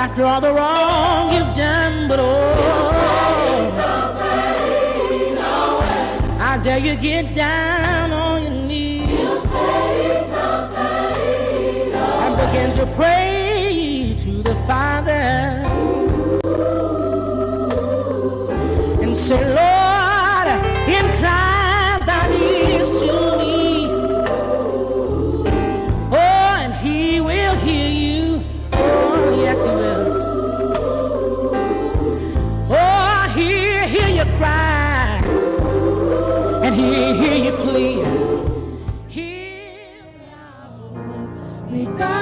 After all the wrong you've done, but oh, I dare you get down on your knees and begin to pray to the Father and say, Lord, incline thine ears to me. Oh, and he will hear you. Oh, yes, he will. Oh, he'll hear your cry and he'll hear your plea. Hear Mi ta.